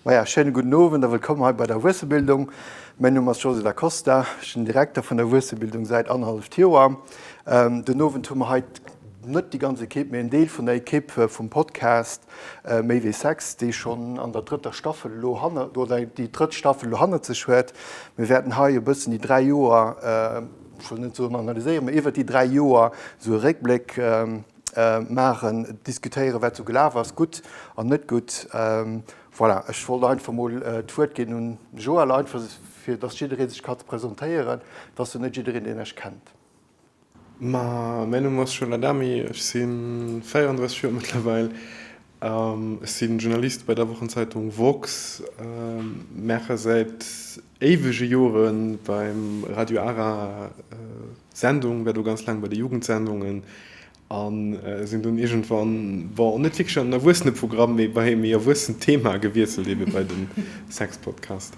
Maja, schéine gudden Owend a wëllkomm hei bei der Erwuessebildung. Mäin Numm ass José Da Costa, ech sinn Direkter vun der Erwuessebildung säit annerhalleft Joer. Den Owend hu mer hei net déi ganz Ekipp, mee en Deel vun der Ekipp vum Podcast Méi wéi Sex, dee schonn an der drëtter Staffel elo hanner, oder déi drëtt Staffel elo hannert sech huet. Mir wäerten hei e bëssen déi 3 Joer, ech wëll net soen analyséieren, mee iwwert déi 3 Joer esou e Réckbléck maachen, diskutéieren, wat sou gelaf ass, gutt an net gutt. Voilà, ech wollt einfach mol d'Wuert ginn un de Joël, einfach fir dass jidderee sech ka presentéieren, et ass jo net jiddereen, deen Iech kennt. Ma mäin Numm ass Joël Adami, ech si 34 Joer mëttlerweil, ech si Journalist bei der Wochenzeitung woxx, maache säit éiwege Jore beim Radio Ara Sendung, war do ganz laang bei de Jugendsendungen A sinn dunn iergendwann, bon, net wierklech an den Erwuesseneprogramm, mee bei e méi erwuessent Thema gewiesselt, ebe bei de Sexpodcast.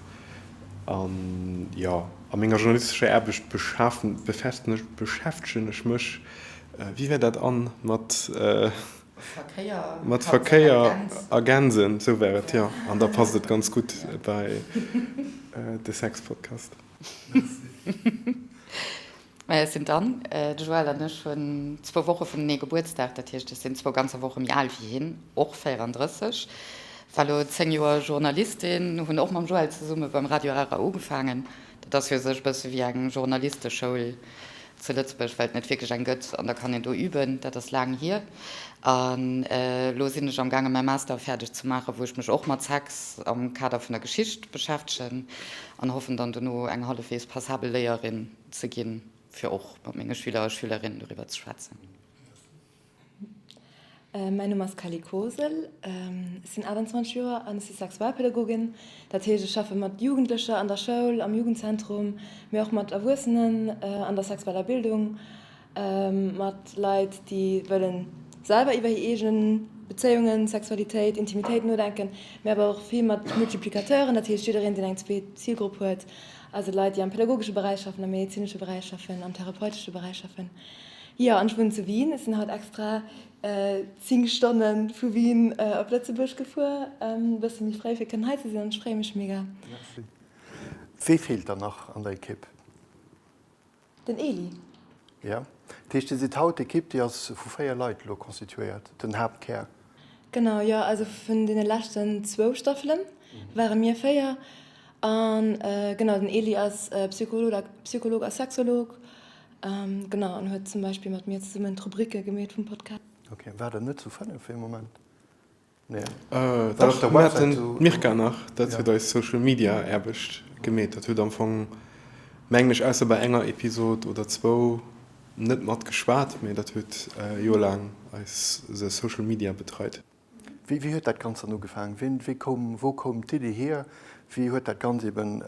An jo, a menger journalistescher Aarbecht beschäftegen ech mech, wéi war dat, Anne, mat mat Verkéier a Gänsen, esou war et, jo. An da passt et ganz gutt bei de Sexpodcast. Merci. Maja, ech sinn d'Anne. De Joël an ech hunn zwou Woche vunenee Gebuertsdag, dat heescht, ech sinn zwou ganzer Woche méi al wéi hien, och 34. War elo 10 Joer Journalistin, hunn och mam Joël zesumme beim Radio Ara ugefaangen. Dat ass jo u sech e bësse wéi eng Journalisteschoul zu Lëtzebuerg, well et net wierklech eng gëtt an da kann een do üben. Dat ass laang hier. An elo sinn ech amgaange mäi Master fäerdeg ze maachen, wou ech mech och mat Sex am Kader vun der Geschicht beschäftegen an hoffen dann dono eng hallefweegs passabel Léierin ze ginn, fir och mat menge Schüler a Schülerinnen doriwwer ze schwätzen. Mäin Numm ass Kelly Kosel, ech sinn 28 Joer an ech si Sexualpädagogin. Dat heescht, ech schaffe mat Jugendlecher an der Schoul, am Jugendzentrum, mee och mat Erwuessenen an der sexueller Bildung, mat Leit, déi wëllen selwer iwwer hir eegen Bezéiungen, Sexualitéit, Intimitéit nodenken, mee awer och vill mat Multiplicateuren, dat heescht jiddereen, deen eng zweet Zilgrupp huet. Also Leit, déi am pädagogesche Beräich schaffen, am medezinesche Beräich schaffen, am therapeutesche Beräich schaffen. Jo, an ech wunnen zu Wien. Ech sinn haut extra 10 Stonne vu Wien op Lëtzebuerg gefuer, e bësse méi fréi, fir kënnen hei ze sinn an ech freeë mech mega. Merci. Wee feelt dann nach an der Ekipp? Den Eli. Jo. Dat heescht, Dir sidd haut d'Ekipp, déi ass vu 4 Leit elo constituéiert, den Haaptkär? Genau, jo. Also vun deene leschten zwou Staffele ware mir 4. An genau, den Eli ass Psycholog a Sexolog. Genau, an huet zum Beispill mat mir zesummen d'Rubricke gemeet vum Podcast. Ok, war der net zu 5 ee Moment? Dach, mir haten d'Mirka nach, dat huet eis Social Media Aarbecht gemeet. Dat huet am Fong, mengen ech, ausser bei enger Episod oder zwou net mat geschwat, mee dat huet joerlaang eis Social Media betreit. Wéi huet dat Ganzt dann ugefaangen? Wien, wéi koum, wou koum d'Iddi hier? Wéi huet dat Ganzt eben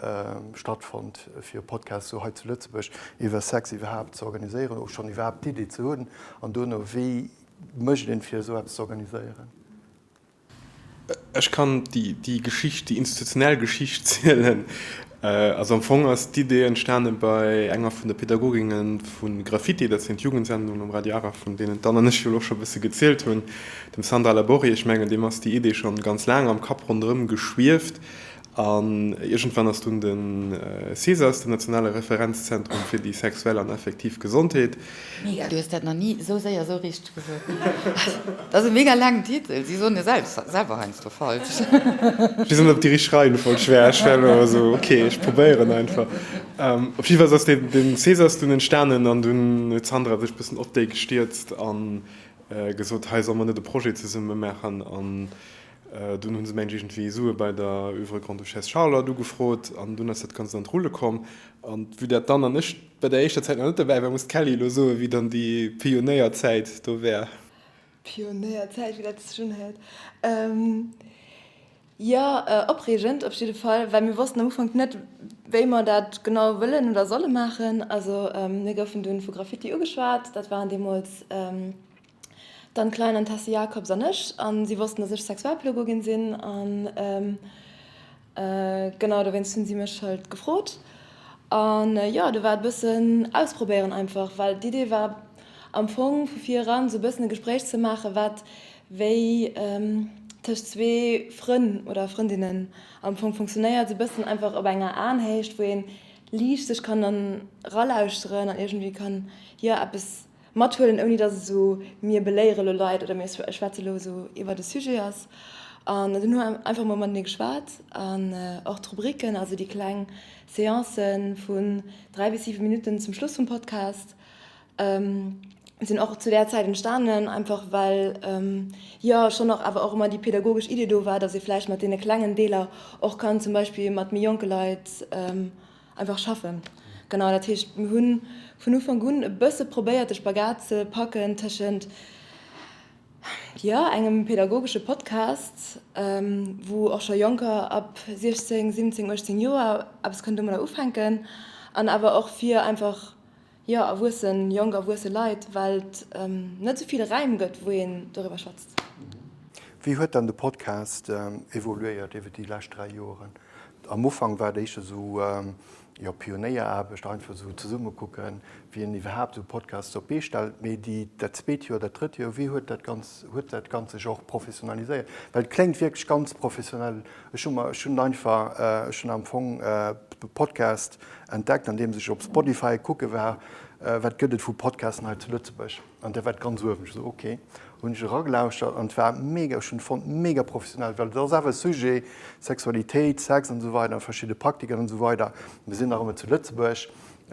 stattfonnt, fir e Podcast esou hei zu Lëtzebuerg iwwer Sex iwwerhaapt ze organiséieren oder schonn iwwerhaapt d'Iddi ze hunn? An duerno, wéi mécht een, fir esou eppes ze organiséieren? Ech kann déi Geschicht, déi institutionell Geschicht zielen. Also am Fong ass d'Idee entstane bei enger vun de Pädagoginne vu Graffiti, dat sinn d'Jugendsendungen um Radio Ara, vun deenen d'Anne an ech jo elo scho e bësse gezielt hunn, dem Sandra Labori. Ech mengen, deem ass déi Idee schonn ganz laang am Kapp ronderëm geschwieft. An iergendwann ass dunn de CSAS, den nationale Referenzzentrum fir déi sexuell an affektiv Gesondheet. Mega, du hues dat nach ni esou séier esou richteg gesot. Dat ass e mega laangen Titel, si soen e selbst selwer heiansdo falsch. Ech weess net, ob déi richteg Reihenfolg wär. Ech war elo esou, ok, ech probéieren einfach. Op jiddwer Fall ass dee CSAS dunn entstanen an dunn huet d'Sandra sech e bëssen op déi gestierzt a gesot, hei solle mer net e Projet zesumme maachen. An Dunn hu se mengen ech iergendwéi Sue bei der Oeuvre Grande-Duchesse Charlotte ugefrot an dunn ass dat Ganzt an d'Rulle komm. An vue dat d'Anne an ech bei der éischter Zäit nach net dobäi war, muss d'Kelly elo soen, wéi dann déi Pionéierzäit do war. Pionéierzäit, wéi dat sech unhéiert. Jo, opreegend op jidde Fall, well mir wossten am Ufank net, wéi mer dat genau wëllen oder solle maachen. Also mir goufen dunn vu Graffiti ugeschwat, dat waren deemools D'Anne Klein an d'Tessy Jacobs an ech, an si wossten, dass ech Sexualpädagogin sinn an genau dowéinst hunn si mech halt gefrot. An jo, do war et e bëssen ausprobéieren einfach, well d'Idee war am Fong vu vir eran esou e bëssen e Gespréich ze maachen, wat wéi. tëscht zwee Frënn oder Frëndinnen am Fong funktionéiert, sou bëssen einfach op enger Aenhéicht, wou een liicht sech kann dann ralauschteren an iergendwéi kann, jo, eppes mathuelen, ouni dass et esou mir beléiere lo Leit oder mir schwätze lo esou iwwert e Sujet ass. An dunn hu mer einfach mol matenee geschwat an och d'Rubriken, also déi kleng Seancë vun 3 bis 7 Minutten zum Schluss vum Podcast, sinn och zu där Zäit entstanen, einfach well jo schonn och awer och ëmmer déi pedagogesch Idee do war, dass ee vläicht mat deene klengen Deeler och kann zum Beispill mat méi jonke Leit einfach schaffen. Genau, dat heescht, mir hu vun Ufank un e bësse probéiert, de Spagat ze packen tëschent, jo, engem pedagogesche Podcast, wou och scho Jonker ab 16, 17, 18 Joer eppes kënnen domadder ufänken, an awer och fir einfach, jo, erwuessen, jonk erwuesse Leit, well et net esou vill Räim gëtt, wou een doriwwer schwätzt. Wéi huet dann de Podcast evoluéiert iwwer déi lescht 3 Joren? Am Ufank war et éischter esou, jo, Pionéieraarbecht, einfach esou zesumme kucken, wéi een iwwerhaapt esou Podcasts op d'Bee stellt. Mee déi, dat zweet Joer, dat drëtt Joer, wéi huet dat Ganz, huet dat Ganzt sech och professionaliséiert? Well et kléngt wierklech ganz professionell. Ech hu mer, ech hunn einfach, ech hunn am Fong de Podcast entdeckt, andeems ech op Spotify kucke war, wat gëtt et vu Podcasten hei zu Lëtzebuerg. An der war ganz uewen. Ech esou, ok. Hunn ech eragelauschtert an et war mega, ech hunn et fonnt mega professionell, well et ass awer e Sujet, Sexualitéit, Sex an esou weider, verschidde Praktiken an esou weider. Mir sinn nach ëmmer zu Lëtzebuerg,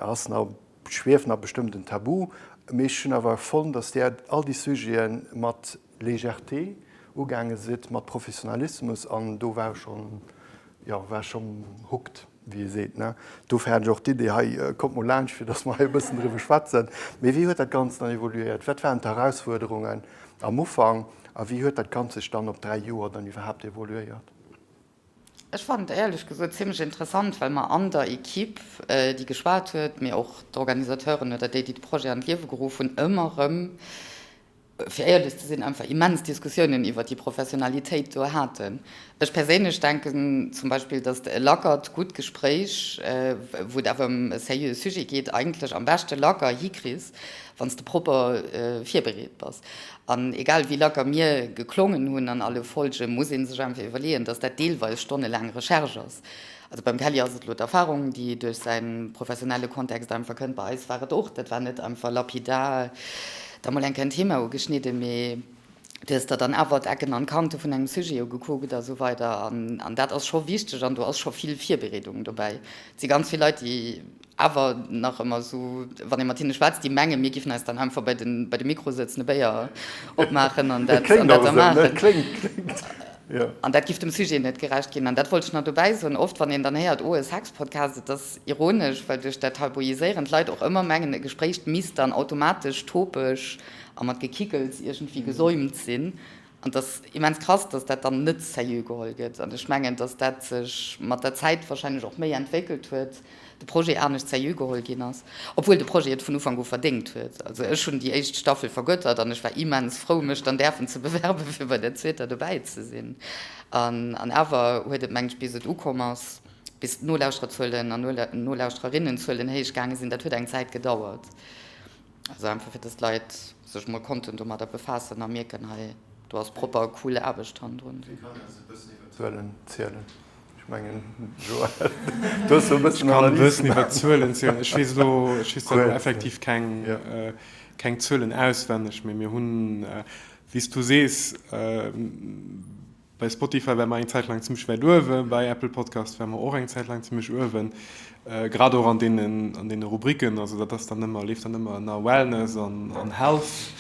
ass nach, schwieft nach bestëmmt en Tabu, mee ech hunn awer fonnt, dass där all déi Sujete mat Légèreté ugaange sidd, mat Professionalismus an do war ech schonn, jo, war ech schonn hooked. Wéi ee seet, ne? Dofir hat ech och d'Idee hei, kommt mol laanscht, fir datt mer hei e bëssen driwwer schwätzen. Mee wéi huet dat Ganzt dann evoluéiert? Wat waren d'Herausfuerderungen am Ufank a wéi huet dat Ganzt sech dann op 3 Joer dann iwwerhaapt evoluéiert? Ech fannen et éierlech gesot zimlech interessant, well mer an der Equipe, déi geschwat huet, mee och d'Organisateuren oder déi, déi de Projet an d'Liewe geruff hunn, ëmmer erëm fir éierlech ze sinn, einfach immens Diskussiounen iwwert déi Professionalitéit do haten. Ech perséinlech denken zum Beispill, datt e lackert, gutt Gespréich, wou et awer ëm e sérieux Sujet geet, eigentlech am beschte lacker hikriss, wann s de propper virbereet bass. An egal wéi lacker mir geklongen hunn an alle Folgen, muss ee sech einfach iwwerleeën, datt dat deelweis stonnelaang Recherche ass. Also beim Kelly ass et elo d'Erfahrung, déi duerch säi professionelle Kontext einfach kënnt. Bei eis war et och, dat war net einfach lapidar da mol eng Kéier en Thema ugeschnidden, mee du hues der dann awer d'Ecken an d'Kante vun engem Sujet ugekuckt a sou weider. An dat ass scho wichteg an do ass scho vill Virbereedung dobäi. Et si ganz vill Leit, déi awer nach ëmmer esou, wann ee mat hinne schwätzt, déi mengen, mir giffen eis dann einfach bei de, bei de Mikro sëtzen, e Béier opmaachen an dat, an dat da maachen. An dat giff dem Sujet net gerecht ginn. An dat wollt ech nach dobäi soen, oft wann een dann héiert, oh e Sexpodcast, et ass ironesch, well duerch dat Tabuiséieren d'Leit och ëmmer mengen, e Gespréich misst dann automatesch topesch a mat Gekickels iergendwéi gesäumt sinn. An et ass immens krass, dass dat dann net sérieux geholl gëtt. An ech mengen, dass dat sech mat der Zäit wahrscheinlech och méi entwéckelt huet, de Projet anescht sérieux geholl ginn ass, obwuel de Projet et vun Ufank u verdéngt huet. Also ech hunn déi éischt Staffel vergöttert an ech war immens frou, mech dann däerfen ze bewerben, fir bei der zweeter dobäi ze sinn. An awer huet et, mengen ech, bis et ukomm ass, bis d'Nolauschterzuelen an Nolauschtererinnenzuelen héich gaange sinn, dat huet eng Zäit gedauert. Also einfach fir dass d'Leit sech mol konnten domadder befaassen a mierken, hei do ass propper cool Aarbecht hannendrun. Wéi kann s de e bëssen iwwer Zuelen zielen? Ech mengen Joël, du hues do e bëssen Ech kann e bëssen iwwer Zuelen zielen. Ech weess elo, ech weess elo effektiv keng, keng Zuelen auswenneg, mee mir hunn, wéi s du sees, Bei Spotify ware mer eng Zäit laang zimmlech wäit uewen, bei Apple Podcast ware mer och eng Zäit laang zimmlech uewen, grad och an deenen, an deene Rubriken. Also dat ass dann ëmmer, leeft dann ëmmer ënner Wellness an, an Health.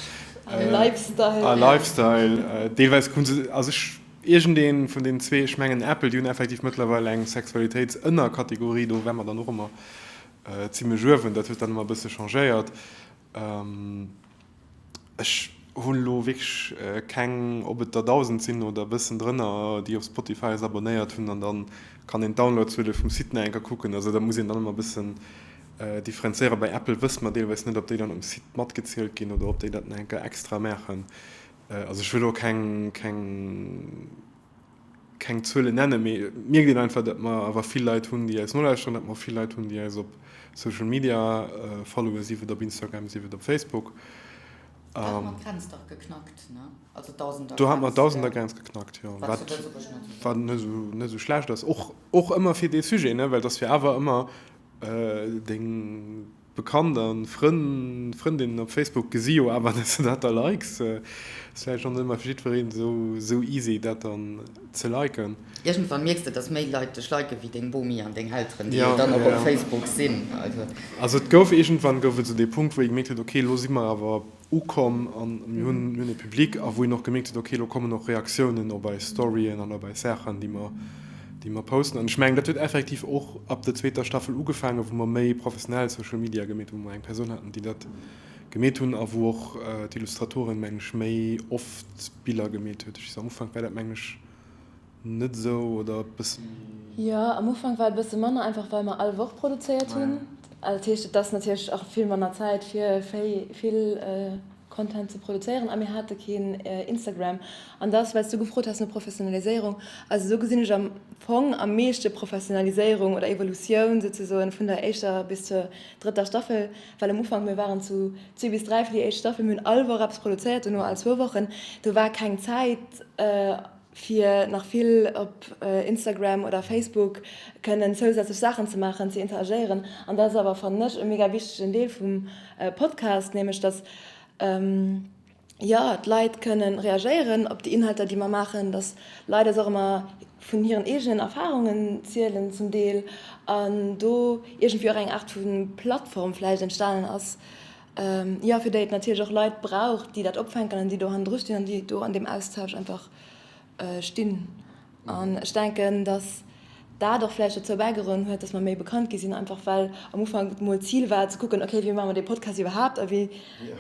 A Lifestyle. A Lifestyle. Deelweis hu se, also ech, iergendee vun deenen zwee, ech mengen Apple, déi hunn effektiv mëttlerweil eng Sexualitéitsënnerkategorie, do ware mer dann och ëmmer zimmlech uewen. Dat huet dann ëmmer e bësse changéiert. Ech hunn elo wierklech keng, ob et der 1.000 sinn oder e bëssen drënner, déi op Spotify eis abonnéiert hunn an dann kann een d'Downloadzuele vum Site nach eng Kéier kucken. Also dat muss een dann ëmmer e bëssen differenzéieren. Bei Apple wësse mer deelweis net, ob déi dann um Site matgezielt ginn oder ob déi dat nach eng Kéier extra maachen. Also ech wëll elo keng, keng. keng Zuelen nennen, mee et mierkt een einfach, datt mer awer vill Leit hunn, déi eis nolauschteren, datt mer och vill Leit hunn, déi eis op Social Media followen, sief et op Instagram, sief et op Facebook. Do hate mer d'Grenz dach geknackt, ne? Also d'Dausendergrenz. Do hate mer d'Dausendergrenz geknackt, jo. Wat zu Lëtzebuerg net esou. Wat net esou, net esou schlecht ass. Och, och ëmmer fir dee Sujet, ne? Well dass fir awer ëmmer deng Bekannt an Frënn, Frëndinnen op Facebook gesi jo awer, dass de dat da likes. Ass vläicht och net ëmmer fir jiddwereen esou, esou easy dat dann ze liken. Iergendwann mierks de, dass méi Leit dech liken, wéi deng Bomi an deng Elteren, déi jo dann och op Facebook sinn. Also. Also et gouf iergendwann gouf et esou dee Punkt, wou ee gemierkt huet, ok, elo si mer awer ukomm an mir hunn, mir hunn e Public a wou een och gemierkt huet, ok, elo kommen och Reaktiounen op eis Storyen an op eis Saachen, déi mer, déi mer posten. An ech mengen, dat huet effektiv och ab der zweeter Staffel ugefaangen, wou mer méi professionell Social Media gemeet hunn, wou mer eng Persoun haten, déi dat gemeet hunn a wou och d'Illustratorin, mengen ech, méi oft Biller gemeet huet. Ech weess, am Ufank war dat, mengen ech, Net esou oder e bësse méi? Jo, am Ufank war et e bësse manner, einfach well mer all Woch produzéiert hunn. Dat heescht, et ass natierlech och vill manner Zäit fir vill Content ze produzéieren a mir hate keen Instagram. An dat ass, well s du gefrot has no Professionaliséierung, also do gesinn ech am Fong am meeschte Professionaliséierung oder Evolutioun souzesoen vun der éischter bis zur drëtter Staffel, well am Ufank, mir waren zu zwee bis dräi fir déi éischt Staffel, mir hunn all Woch eppes produzéiert, dono all zwou Wochen, do war keng Zäit, fir nach vill op Instagram oder Facebook kënnen zousätzlech Saachen ze maachen, ze interagéieren. An dat ass awer, fannen ech, e mega wichtegen Deel vum Podcast, nämlech dass, jo, d'Leit kënnen reagéieren op déi Inhalter, déi mer maachen, dass Leit eis och ëmmer vun hiren eegenen Erfarungen zielen zum Deel an do iergendwéi och eng Aart vu Plattform vläicht entstanen ass, Jo, fir déi et natierlech och Leit brauch, déi dat opfänken an déi do hannendru stinn an déi do an deem Austausch einfach stinn. An ech denken, datt dat och vläicht dozou bäigedroen huet, datt mer méi bekannt gi sinn, einfach well am Ufank mol d'Zil war ze kucken, okay, wéi maache mer dee Podcast iwwerhaapt a wéi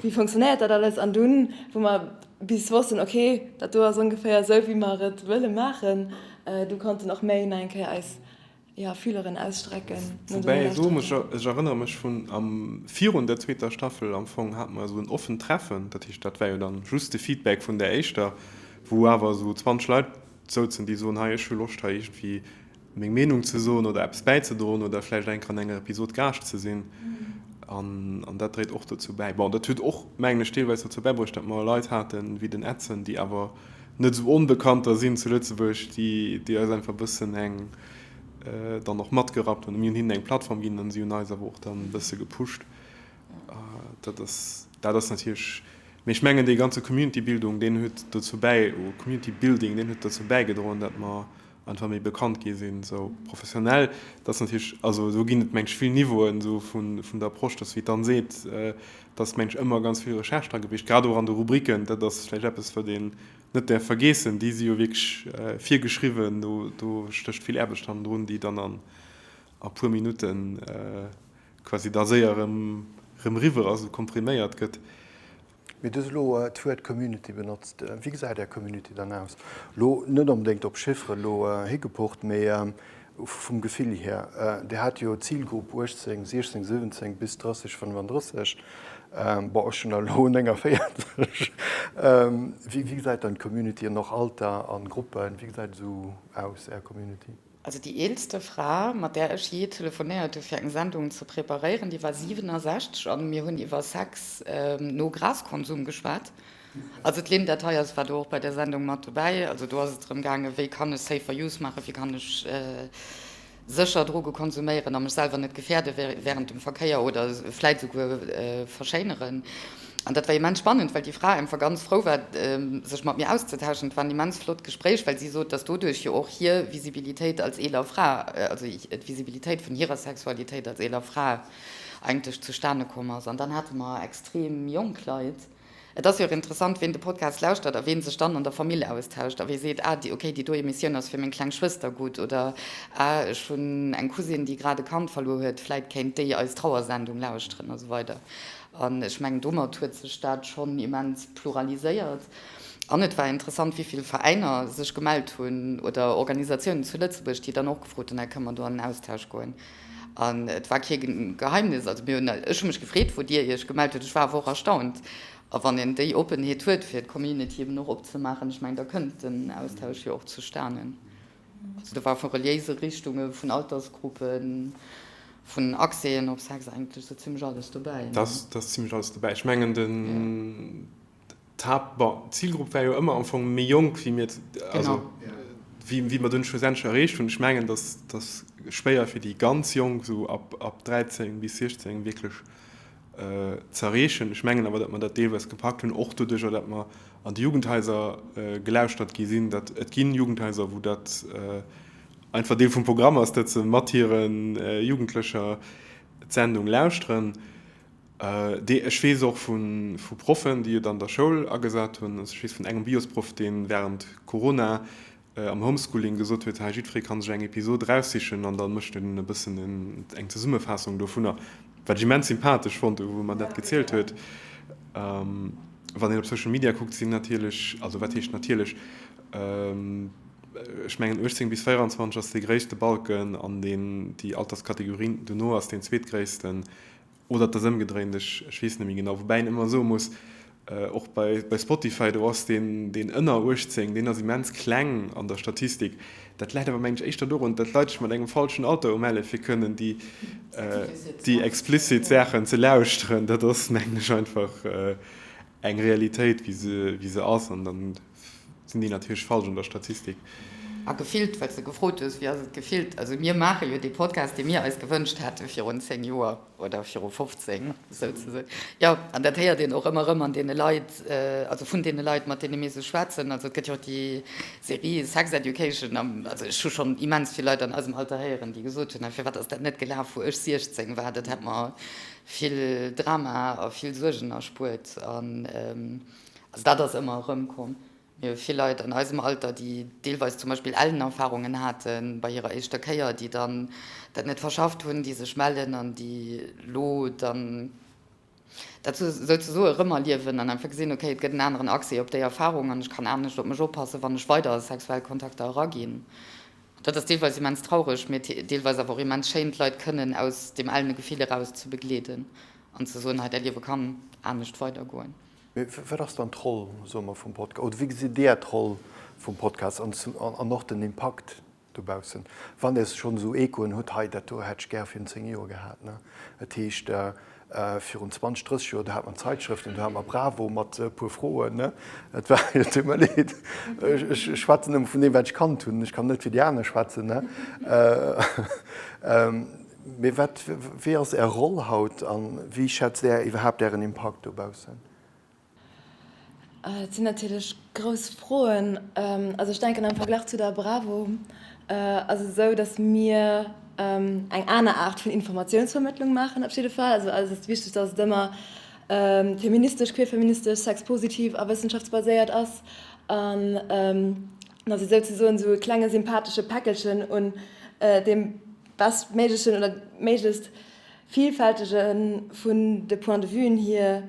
wéi funktionéiert dat alles? An dunn, wou mer bis wossten, okay, dat do ass ongeféier esou, wéi mer et wëlle maachen, du konnten och méi nach eng Kéier eis Jo, Fühleren ausstrecken no den Woubäi ee soe muss, ech erënnere mech vun am virun der zweeter Staffel am Fong hate mer esou en offent Treffen, dat heescht dat war jo dann just de Feedback vun der éischter, wou awer esou 20 Leit souzen, déi soen, hei ech hu Loscht hei iergendwéi meng Meenung ze soen oder eppes bäizedroen oder vläicht eng Kéier an enger Episod Gaascht ze sinn. An an dat dréit och dozou bäi. Bon, dat huet och mengen ech deelweis dozou bäibruecht, datt mer Leit haten, wéi den Edson, déi awer net esou Onbekannter sinn zu Lëtzebuerg, déi déi eis einfach e bëssen eng dann och matgerappt hunn. Mir hunn hinnen eng Plattform ginn an si hunn eis awer och dann e bësse gepusht. Dat ass dat ass natierlech, mee ech mengen dee ganze Community-Bildung, deen huet dozou bäi, Community Building, deen huet dozou bäigedroen, datt mer einfach méi bekannt gi sinn, esou professionell. Dat ass natierlech, also do ginn et meng ech vill Niveauen esou vun vun der Approche, dass wéi d'Anne seet, dass meng ech ëmmer ganz vill Recherche dra gewiescht, grad och an de Rubriken, dat ass vläicht eppes wat een net däerf vergeessen, déi si jo wierklech virgeschriwwen, do do stécht vill Aarbecht hannendrun, déi dann an a puer Minutten quasi da séier erëm erëm eriwwer ass, esou kompriméiert gëtt. Mee du hues elo d'Wuert Community benotzt. Wéi gesäit Är Community dann aus? Elo net onbedéngt op Chiffere elo higepocht, mee vum Gefill hier. Dir hat jo d'Zilgrupp 18, 16, 17 bis 30, 35. Bon, ech hunn der elo 49. Wéi gesäit dann d'Community an och Alter an Gruppen, wéi gesäit esou aus, Är Community? Also déi eelste Fra, mat där ech jee telefonéiert hu fir eng Sendung ze preparéieren, déi war 67 an mir hunn iwwer Sex no Graskonsum geschwat. Also d'Linda Theiers war do och bei där Sendung mat dobäi. Also do ass et drëm gaangen, wéi kann ech safer use maachen, wéi kann ech sécher Droge konsuméieren a mech selwer net gefährde während dem Verkéier oder vläit esouguer verschéineren. An dat war immens spannend, well déi Fra einfach ganz frou war, sech mat mir auszetauschen. Et war en immens flott Gespréich, well si sot, dass doduerch jo och hir Visibilitéit als eeler Fra, also d'Visibilitéit vun hirer Sexualitéit als eeler Fra eigentlech zustane komm ass. An dann hate mer extrem jonk Leit. Et ass jo och interessant, ween de Podcast lauschtert a ween sech dann an der Famill austauscht a wee seet, ah, okay, déi do Emissioun ass fir meng kleng Schwëster gutt oder ah, ech hunn eng Cousine, déi grad e Kand verluer huet, vläit kéint déi eis Trauersendung lauschteren a sou weider. An ech mengen, domat huet sech dat schonn immens pluraliséiert. An et war interessant, wéi vill Veräiner sech gemellt hunn oder Organisatiounen zu Lëtzebuerg, déi dann och gefrot hunn, Hei, kënne mer do an den Austausch goen? An et war kee Geheimnis. Also mir hunn, ech hu mech gefreet, wou Dir Iech gemellt hutt. Ech war awer och erstaunt. A wann een déi Oppenheet huet, fir d'Community eben och opzemaachen, ech mengen, da kënnt den Austausch jo och zustanen. Also do war vu reliéise Richtungen, vun Altersgruppen, vun Accèsen op Sex eigentlech sou zimmlech alles dobäi. Dat ass zimmlech alles dobäi. Ech mengen den. D'Haapt, bon, d'Zilgrupp war jo ëmmer am Fong méi jonk wéi mir, also wéi wéi mer dunn schlussendlech erreecht hunn. Ech mengen, datt datt schwéier fir déi ganz Jonk, esou ab ab 13 bis 16 wierklech z'erreechen. Ech mengen awer, datt mer dat deelweis gepackt hunn, och doduercher, datt mer an de Jugendhaiser gelauschtert gi sinn. Dat et ginn Jugendhaiser, wou dat einfach Deel vum Programm ass, datt se mat hire Jugendlecher d'Sendung lauschteren. Ech weess och vu Proffen, déi et an der Schoul agesat hunn. Also ech weess vun engem Biosproff, dee wärend Corona am Homeschooling gesot huet, hei jiddweree ka sech eng Episod eraussichen an da mécht en e bëssen eng Zesummefaassung dovunner, wat ech immens sympathesch fonnt hu wou mer dat gezielt huet. Wann een op Social Media kuckt, sinn natierlech, also wat heescht natierlech, ech mengen 18 bis 24 ass dee gréisste Balken an deen déi Alterskategorie dono ass deen zweetgréissten. Oder et ass ëmgedréint, ech weess net méi genau. Woubäi een ëmmer soe muss, och bei Spotify, do ass deen, deen ënner 18, deen ass immens kleng an der Statistik. Dat läit awer, mengen ech, éischter dorun, datt d'Leit sech mat engem falschen Alter umelle fir kënnen déi, déi explicit Saachen ze lauschteren. Dat ass, mengen ech, einfach eng Realitéit, wéi se, wéi se ass. An dann sinn déi natierlech falsch an der Statistik. A gefillt, well s de gefrot hues, wéi ass et gefillt? Also mir maache jo dee Podcast, dee mir eis gewënscht hätte virun 10 Joer oder viru 15 souzesoen. Jo, an dat héiert een och ëmmer erëm an deene Leit, also vun deene Leit, mat deene mir esou schwätzen. Also et gëtt jo och déi Serie Sex Education an also ech hu schonn immens vill Leit an eisem Alter héieren, déi gesot hunn, firwat ass dat net gelaf, wou ech 16 war, dat hätt mer vill Drama a vill Suergen erspuert. An also dat ass ëmmer erëmkomm. Mir hu vill Leit an eisem Alter, déi deelweis zum Beispill Ellenerfarungen hate bei hirer éischter Kéier, déi dann dat net verschafft hunn, déi sech mellen an déi elo dann dat souzesoe erëmerliewen an einfach gesinn, okay, et gëtt en aneren Accès op déi Erfarung an ech kann anescht op mech oppassen, wann ech weider a sexuell Kontakter eraginn. Dat ass deelweis immens traureg, mee deelweis awer och immens schéin, d'Leit kënnen aus deem ellene Gefill eraus ze begleeden an ze soen, hei, däi Liewe kann anescht weidergoen. Mee wat ass dann d'Roll, soe mer, vum Podcast, oder wéi gesitt Dir d'Roll vum Podcast an och den Impakt dobaussen, wann Dir schonn esou Echoen hutt, hei dat do hätt ech gär virun 10 Joer gehat, ne? Et heescht, virun 20, 30 Joer, do hat mer Zeitschrëften, do hat mer Bravo mat e puer Froen, ne? Et war, et tut mer leed, ech schwätzen nëmme vun deem, wat ech kannt hunn, ech kann net fir déi aner schwätzen, ne? Mee wat, wéi ass Är Roll haut a wéi schätzt Där iwwerhaapt Ären Impakt dobaussen? Dat sinn natierlech grouss Froen. Also ech denken am Verglach zu der Bravo ass et esou, datt mir eng aner Aart vun Informatiounsvermëttlung maachen op jidde Fall. Also eis ass wichteg, datt et ëmmer feministesch, queerfeministesch, sexpositiv a wëssenschaftsbaséiert ass an datt et souzesoen esou e klenge sympathesche Päckelchen un deem bestméiglechen oder méiglechst vielfältege vun de Point de vuen hier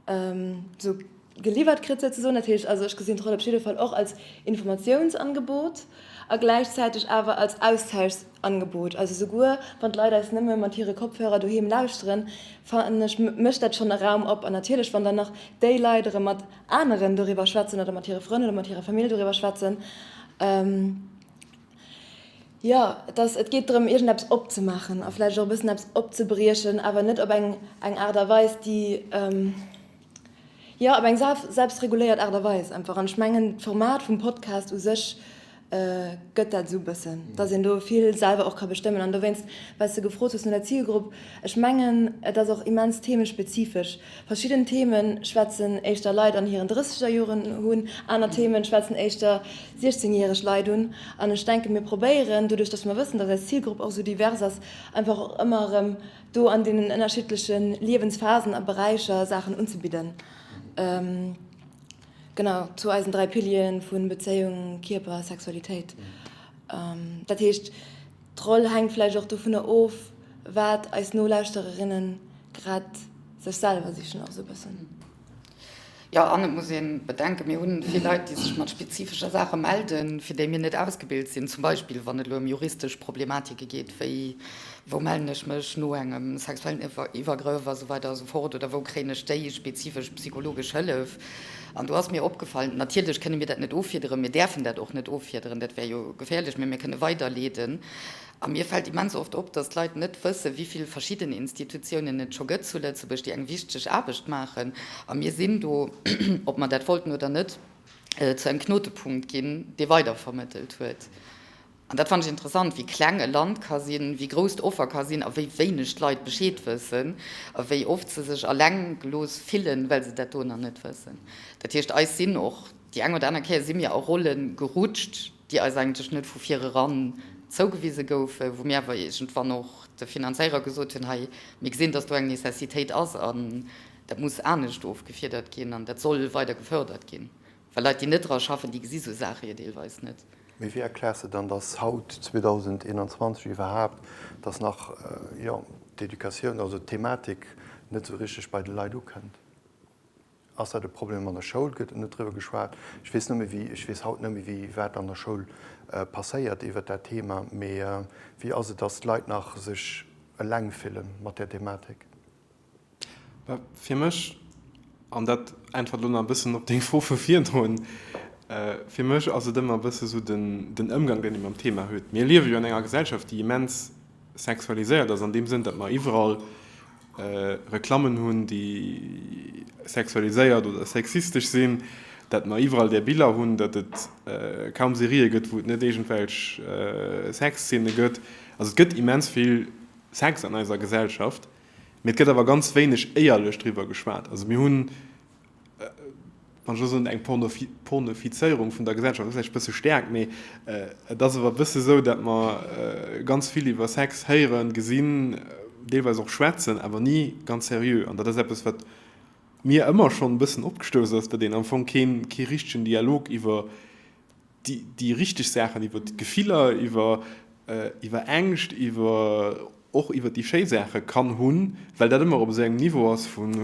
esou geliwwert kritt souzesoen. Dat heescht also, ech gesinn d'Roll op jidde Fall och als Informatiounsangebot a gläichzäiteg awer als Austauschsangebot. Also souguer wann d'Leit eis nëmme mat hire Kopfhörer doheem lauschteren, fannen ech, mécht dat schonn e Raum op. An natierlech, wann dann nach déi Leit erëm mat aneren doriwwer schwätzen oder mat hire Frënn oder mat hirer Famill doriwwer schwätzen, Jo, et ass, et geet drëm, iergendeppes opzemaachen a vläicht och e bëssen eppes opzebriechen, awer net op eng, eng Aart a Weis, déi, jo, op eng selbstreguléiert Aart a Weis einfach. An ech mengen, d'Format vum Podcast u sech gëtt dat esou e bëssen, dass een do vill selwer och ka bestëmmen. An dowéinst, well s de gefrot hues no der Zilgrupp, ech mengen, et ass och immens themespezifesch. Verschidden Theme schwätzen éischter Leit an hiren drësseger Joren un, aner Themen schwätzen éischter siechzehnjäreg Leit un. An ech denken, mir probéieren, doduerch datt mer wëssen, datt eis Zilgrupp och esou divers ass, einfach och ëmmer erëm do an deenen ënnerschiddleche Liewensphasen a Beräicher Saachen unzebidden. Genau, zu eisen 3 Piliere vu Bezéiung, Kierper a Sexualitéit. Dat heescht, D'Roll hänkt vläicht och dovunner of, wat eis Nolauschtererinnen grad sech selwer sichen, och esou e bëssen. Jo, an et muss ee bedenken, mir hunn vill Leit, déi sech mat spezifescher Saache melden, fir déi mir net ausgebilt sinn. Zum Beispill, wann et elo ëm juristesch Problematike geet, wéi, wou mellen ech mech no engem sexuellen Iwwergrëff a sou weider a sou fort, oder wou kréien ech déi spezifesch psychologesch Hëllef. An do ass mir opgefall, natierlech kënne mir dat net offiederen, mir däerfen dat och net offiederen, dat wär jo geféierlech, mä mir kënne weiderleeden. A mir fält immens oft op, dass d'Leit net wëssen, wéi vill verschidden Institutiounen et scho gëtt zu Lëtzebuerg, déi eng wichteg Aarbecht maachen. A mir sinn do, ob mer dat wollten oder net, zu engem Knotepunkt ginn, dee weidervermëttelt huet. An dat fannen ech interessant, wéi kleng e Land ka sinn, wéi grouss d'Offer ka sinn a wéi wéineg d'Leit Bescheed wëssen a wéi oft se sech alleng gelooss fillen, well se dat do nach net wëssen. Dat heescht, eis sinn och déi eng oder aner Kéier si mir a Rolle gerutscht, déi eis eigentlech net vu vir eran zougewise goufen, wou mir awer iergendwann och de Finanzéierer gesot hunn, hei, mir gesinn, dass do eng Necessitéit ass an dat muss anescht ofgefiedert ginn an dat soll weider gefördert ginn. Well Leit, déi net dra schaffen, déi gesi sou Saache jo deelweis net. Mee wéi erkläers de dann, dass haut, 2021, iwwerhaapt, dass nach, jo, d'Educatioun, also d'Thematik net esou richteg bei de Leit ukënnt? Ass dat e Problem an der Schoul? Gëtt net driwwer geschwat? Ech weess net méi wéi, ech weess haut net méi wéi, wat an der Schoul passéiert iwwert dat Thema. Mee wéi ass et, dass d'Leit nach sech eleng fille mat där Thematik? Fir mech, an dat äntwert elo nach e bëssen op deng Fro vu virdrun, fir mech ass et ëmmer e bësse sou den Ëmgang, deen ee mam Thema huet. Mir liewe jo an enger Gesellschaft, déi immens sexualiséiert ass, an deem Sënn, datt mer iwwerall Reklammen hunn, déi sexualiséiert oder sexistesch sinn, datt mer iwwerall där Biller hunn, datt et kaum Serië gëtt, wou et net iergendwelch Sexzeene gëtt. Also et gëtt immens vill Sex an eiser Gesellschaft, mee et gëtt awer ganz wéineg éierlech driwwer geschwat. Also mir hunn wann ech elo soen, eng Pornofizéierung vun der Gesellschaft, ass vläicht e bësse staark, mee et ass awer e bësse sou, datt mer ganz vill iwwer Sex héieren, gesinn, deelweis och schwätzen, awer ni ganz seriö. An dat ass eppes, wat mir ëmmer schonn e bëssen opgestouss ass, datt een am Fong keen, kee richtegen Dialog iwwer déi richteg Saachen, iwwer d'Gefiller, iwwer iwwer Ängscht, iwwer och iwwer déi schéi Saache kann hunn, well dat ëmmer op esou engem Niveau ass vun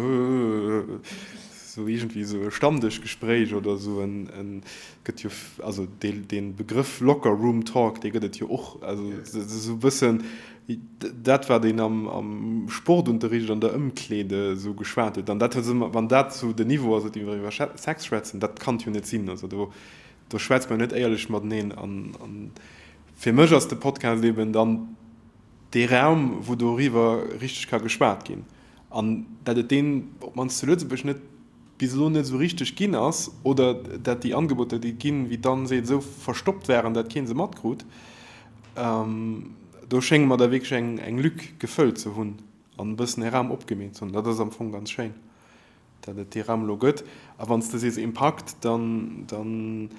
esou iergendwéi esou e Stammdëschgespréich oder esou en, gëtt jo, also dee dee Begrëff Locker Room Talk, dee gëtt et jo och, also esou e bëssen dat wat een am am Sportunterricht an der Ëmkleede esou geschwat huet. An dat huet ëmmer, wann dat esou den Niveau ass, op deem wir iwwer Sex schwätzen, dat kann et jo net sinn. Also do do schwätzt mer net éierlech mateneen. An fir mech ass de Podcast eben dann dee Raum, wou doriwwer richteg ka geschwat ginn. An dat et deen op d'mannst zu Lëtzebuerg net bis elo net esou richteg ginn ass, oder dat déi Angeboter, déi et ginn, wéi d'Anne seet, esou verstoppt waren, dat kee se matkrut, do schénge mer da wierklech eng Lück gefëllt ze hunn an e bëssen e Raum opgemeet ze hunn. Dat ass am Fong ganz schéin. Dat et dee Raum elo gëtt. A wann s de sees Impakt, dann, dann,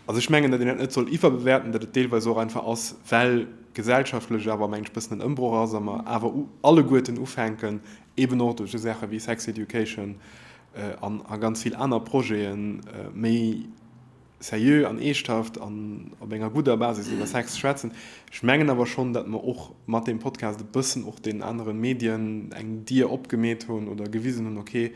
also ech mengen, datt een dat net soll iwwerbewäerten, datt et deelweis och einfach ass, well gesellschaftlech awer, meng ech, e bëssen en Ëmbroch ass a mer awer alleguerten ufänken, eeben och duerch esou Saache wéi Sex Education an a ganz vill aner Projeten, méi seriö an eeschthaft an op enger gudder Basis iwwer Sex ze schwätzen. Ech mengen awer schonn, datt mer och mat deem Podcast e bëssen och deenen anere Medien eng Dier opgemeet hunn oder gewisen hunn, okay,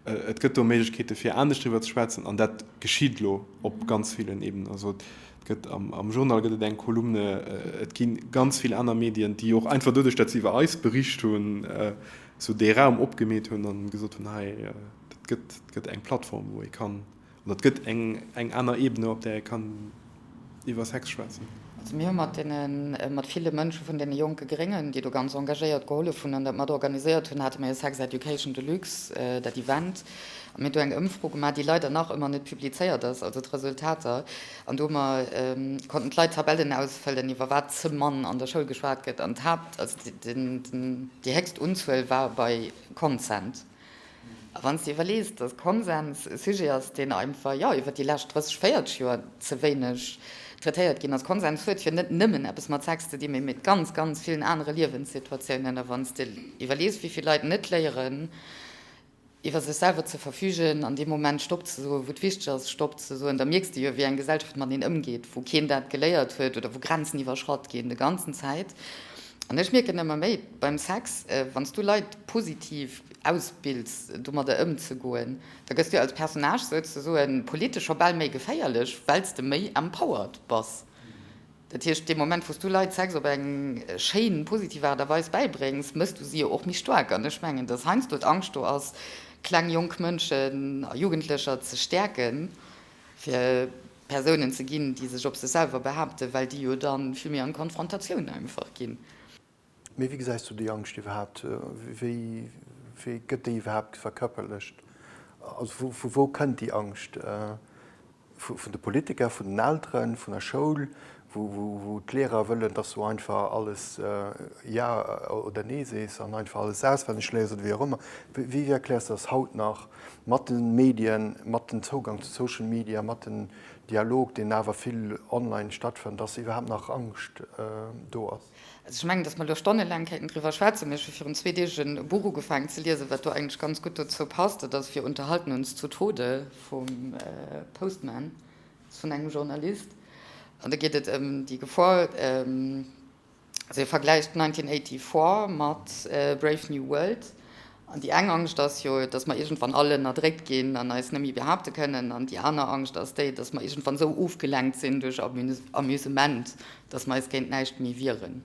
et gëtt do Méiglechkeete fir anescht driwwer ze schwätzen an dat geschitt elo op ganz villen Ebenen. Also et gëtt am Journal gëtt et eng Kolumne, et gi ganz vill aner Medien, déi och einfach doduerch, datt se iwwer eis bericht hunn, esou dee Raum opgemeet hunn an gesot hunn, hei, et gëtt, et gëtt eng Plattform, wou ee kann An et gëtt eng aner Ebene, op där ee kann iwwer Sex schwätzen. Also mir hu mat deene, mat ville Mënsche vun deene jonke Gréngen, déi do ganz engagéiert gehollef hunn an dat mat organiséiert hunn, hate mir jo Sex Education Deluxe, dat Event. A mir hunn do eng Ëmfro gemaach, déi leider nach ëmmer net publizéiert ass, also d'Resultater. An do hu mer, konnten d'Leit Tabellen ausfëllen, iwwer wat ze mann an der Schoul geschwat gëtt. An d'Haapt, also déi héchst Unzuel war bei Consent. A wann s de iwwerlees, dass Konsens e Sujet ass, deen einfach, jo, iwwer déi lescht 30, 40 Joer ze wéineg traitéiert ginn ass, Konsens huet jo net nëmmen eppes mat Sex ze dinn, mee mit ganz, ganz villen anere Liewenssituatiounen. A wann s de iwwerlees, wéi vill Leit net léieren, iwwer sech selwer ze verfügen, an deem Moment Stopp ze soen, wou et wichteg ass, Stopp ze soen, da mierks de jo, wéi eng Gesellschaft mateneen ëmgeet, wou keen dat geléiert huet oder wou Grenzen iwwerschratt ginn de ganzen Zäit. An ech mierken ëmmer méi beim Sex, wann s du Leit positiv ausbilds, domadder ëmzegoen, da gëss du als Personnage souzesoen politesch scho bal méi geféierlech, well s de méi empowered bass. Dat heescht, dee Moment, wou s du Leit Sex op eng schéin, positiv Aart a Weis bäibréngs, méchs du si jo och méi staark. An ech mengen, dass heiansdo d'Angscht do ass. kleng jonk Mënschen a Jugendlecher ze stäerken, fir Persounen ze ginn, déi sech op sech selwer behaapten, well déi jo da vill méi an d'Konfrontatioun einfach ginn. Mee wéi gesäis du déi Angscht iwwerhaapt? Wéi gëtt déi iwwerhaapt verkörperlecht? Also vu wou kënnt déi Angscht? Vun de Politiker, vun den Elteren, vun der Schoul, wou d'Lehrer wëllen, dass du einfach alles Ja oder Nee sees an einfach alles auswenneg léiers oder wéi och ëmmer. Wéi erkläers du, dass haut nach mat de Medien, mat dem Zougang zu Social Media, mat dem Dialog, deen awer vill online stattfënnt, dass iwwerhaapt nach Angscht do ass? Also ech mengen, datt mer elo stonnelaang kéinten driwwer schwätzen, mee ech hu virun zwee Deeg e Buch ugefaangen ze liesen, wat do eigentlech ganz gutt dozou passt. Dat ass Wir unterhalten uns zu Tode vum Postman, ass vun engem Journalist. An do geet et ëm déi Gefor, also hie vergläicht 1984 mat Brave New World. An déi eng Angscht ass jo, datt mer iergendwann all ënnerdréckt ginn an eis net méi behaapte kënnen. An déi aner Angscht ass déi, datt mer iergendwann esou ofgelenkt sinn duerch Amusement, datt mer eis géint näischt méi wieren.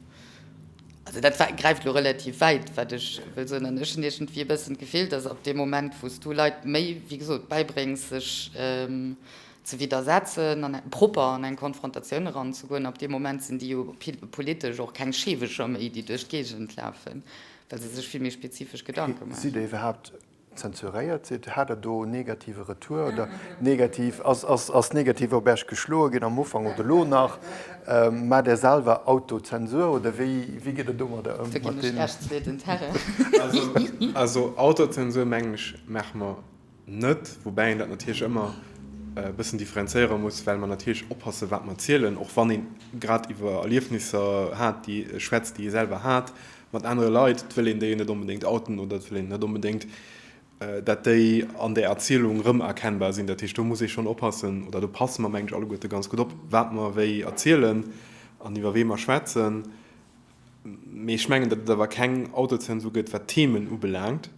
Also dat gräift elo relativ wäit, wat ech wëll soen. An ech hunn iergendwéi e bëssen d'Gefill, datt ab deem Moment, wou s du Leit méi, wéi gesot, bäibréngs, sech ze widdersetzen an propper an eng Konfrontatioun eranzegoen, ab deem Moment sinn déi jo politesch och keng Scheewecher méi, déi duerch d'Géigend lafen. Well se sech vill méi spezifesch Gedanke maachen. Sidd Der iwwerhaapt zensuréiert? Sidd, hat Der do negative Retour oder negativ, ass, ass, ass negativ op Iech geschloe ginn am Ufank oder elo nach? Maacht Der selwer Autozensur oder wéi, wéi gitt Der domadder ëm? Do ginn ech Iech zwee den Terrain. Also, also Autozensur mengen ech maache mer Net, woubäi een dat natierlech ëmmer e bëssen differenzéiere muss, well mer natierlech oppassen, wat mer zielen, och wann ee grad iwwer Erliefnisser hat, déi schwätzt, déi ee selwer hat mat anere Leit. Et wëll een déi net onbedéngt outen oder et wëll een net onbedéngt, dat déi an där Erzielung erëmerkennbar sinn. Dat heescht, do muss ee schonn oppassen, oder do passe mer, mengen ech, alleguerte ganz gutt op, wat mer wéi erzielen an iwwer wee mer schwätzen. Mee ech mengen, datt et awer keng Autozensur gëtt, wat d'Themen ubelaangt.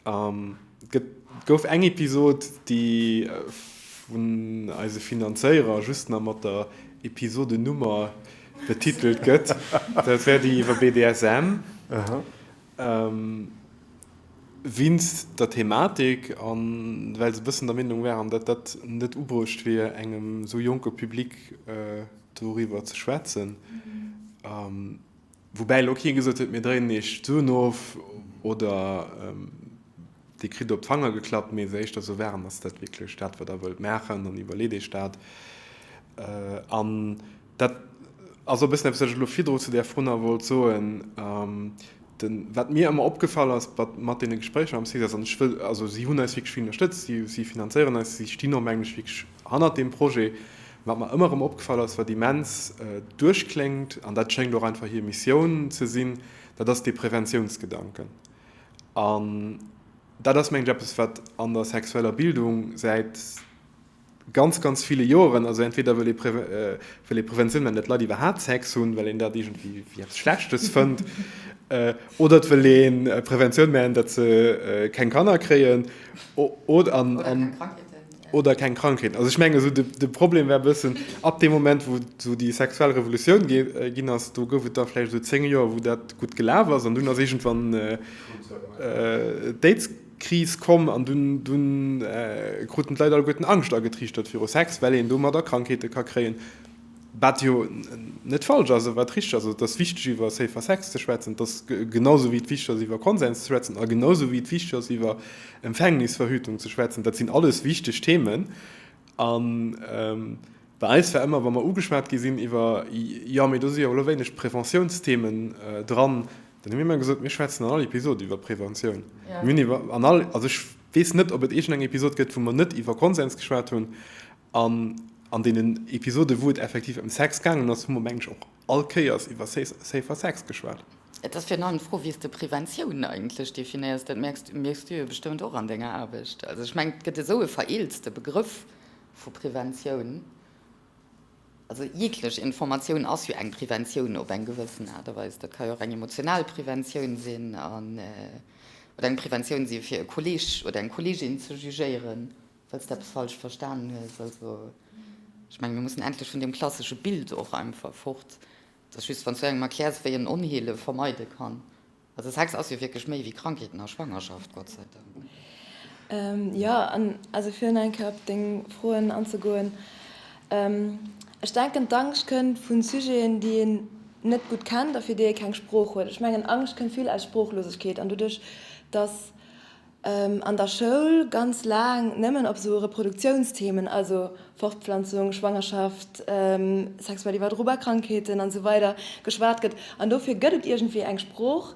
Et gëtt, gouf eng Episod, déi vun eise Finanzéierer just nach mat der Episodenummer betitelt gëtt. Dat wär déi iwwer BDSM. Wéinst der Thematik a well se e bëssen der Meenung waren, datt dat net ubruecht wier, engem esou jonke Public doriwwer ze schwätzen. Woubäi elo kee gesot huet, mir dréinen iech d'Suen of oder dir kritt op d'Fanger geklappt, mee se éischter esou waren, ass dat wierklech dat, wat der wëllt maachen an iwwerleet iech dat. An dat ass och e bëssen eppes, wat ech elo virdru zu där Fro nach wollt soen. Den, wat mir ëmmer opgefall ass mat deene Gespréicher am CSAS, an ech wëll, also si hunn eis wierklech vill ënnerstëtzt, si, si finanzéieren eis, si stinn och, mengen ech, wierklech hannert deem Projet. Wat mer ëmmer erëm opgefall ass, wat immens duerchkléngt, an dat schéngt och einfach hir Missioun ze sinn, dat ass dee Preventiounsgedanken. An dat ass, mengen ech, eppes, wat an der sexueller Bildung säit ganz, ganz ville Joren, also entweder wëll ee wëll ee Preventioun maachen, datt d'Leit iwwerhaapt Sex hunn, well een dat iergendwéi wéi eppes Schlechtes fënnt, oder et wëll ee Preventioun maachen, datt se keng Kanner kréien oder an, an, oder keng Krankheeten. Also ech mengen esou de, de Problem war e bëssen, ab deem Moment, wou esou déi sexuell Revolutioun gi ginn ass, do gouf et da vläicht esou 10 Joer, wou dat gutt gelaf ass an dunn ass iergendwann d'Aids Kris komm an dunn dunn kruten d'Leit alleguerten Angscht agetriichtert viru Sex, well een domadder Krankheete ka kréien, wat jo net falsch ass a wat richteg ass. Also et ass wichteg iwwer safer Sex ze schwätzen, et ass genau sou wéi et wichteg ass iwwer Konsens ze schwätzen a genau sou wéi et wichteg ass iwwer Empfängnisverhütung ze schwätzen. Dat sinn alles wichteg Themen an bei eis war ëmmer, wa mer ugeschwat gi sinn iwwer, jo mee do si jo elo wéineg Preventiounsthemen dran, Dann hu mir ëmmer gesot, mir schwätzen an all Episod iwwer Preventioun. Mir hunn iwwer an all, also ech weess net, ob et iergendeng Episod gëtt, wou mer net iwwer Konsens geschwat hunn. An an deenen Episode wou et effektiv ëm Sex gaangen ass, hu mer, mengen ech, och all Kéiers iwwer safer Sex geschwat. Et ass virun allem d'Fro, wéi s de Preventioun eigentlech definéiers. Dat mierks, mierks du jo bestëmmt och an denger Aarbecht. Also ech mengen, et gëtt esou e vereelzte Begrëff vu Preventioun. Also jeglech Informatioun ass jo eng Preventioun op eng gewëssen Aart a Weis. Dat ka jo och eng emotional Preventioun sinn an, oder eng Preventioun si fir e Kolleg oder eng Kollegin ze jugéieren, well s de eppes falsch verstanen hues. Also ech mengen, mir mussen endlech vun deem klassesche Bild och einfach fort, dass just wann s du engem erkläers, wéi en Onheele vermeide kann, Also Sex ass jo wierklech méi wéi Krankheeten a Schwangerschaft, Gott sei Dank. Jo, an also fir nach eng Kéier op deng Froen anzegoen, Ech denken, d'Angscht kënnt vu Sujeten, déi een net gutt kennt a fir déi ee keng Sprooch huet. Ech mengen, Angscht kënnt vill aus Sproochlosegkeet an doduerch, datt an der Schoul ganz laang nëmmen op esou Reproduktiounsthemen, also Fortpflanzung, Schwangerschaft, sexuell iwwerdrobar Krankheeten an esou weider geschwat gëtt. An dofir gëtt et iergendwéi eng Sprooch,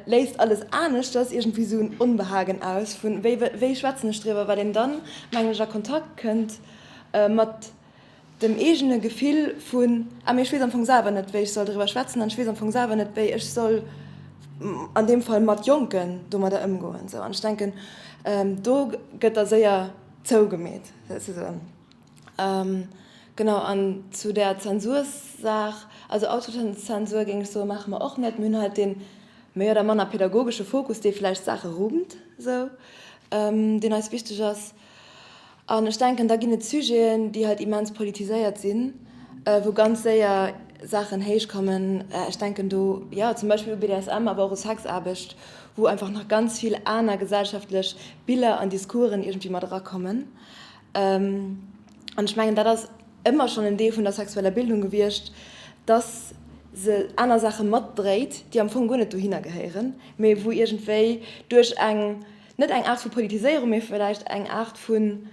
léist alles aneschters iergendwéi esou en Onbehagen aus vun wéi wéi schwätzen ech driwwer, well een dann, mengen ech, a Kontakt kënnt mat dem eegene Gefill vun, ah mee ech weess am Fong selwer net, wéi ech soll driwwer schwätzen an ech weess am Fong selwer net, wéi ech soll an deem Fall mat Jonken domadder ëmgoen. Sou, an ech denken, do gëtt da séier zougemeet, souzesoen. Genau, an zu där Zensurssaach, also Autozensur géing ech soen, maache mer och net. Mir hunn halt dee méi oder manner pedagogesche Fokus, dee vläicht Saache roomt, sou, deen eis wichteg ass. An ech denken, da ginn et Sujeten, déi halt immens politiséiert sinn, wou ganz séier Saachen héich kommen. Ech denken do, jo, zum Beispill u BDSM, awer och u Sexaarbecht, wou einfach nach ganz vill aner gesellschaftlech Biller an Discoursen iergendwéi mat erakommen. An ech mengen, dat ass ëmmer schonn en Deel vun der sexueller Bildung gewiescht, dass se aner Saache matdréit, déi am Fong guer net dohinner gehéieren, mee wou iergendwéi duerch eng, net eng Aart vu Politiséierung, mee vläicht eng Aart vun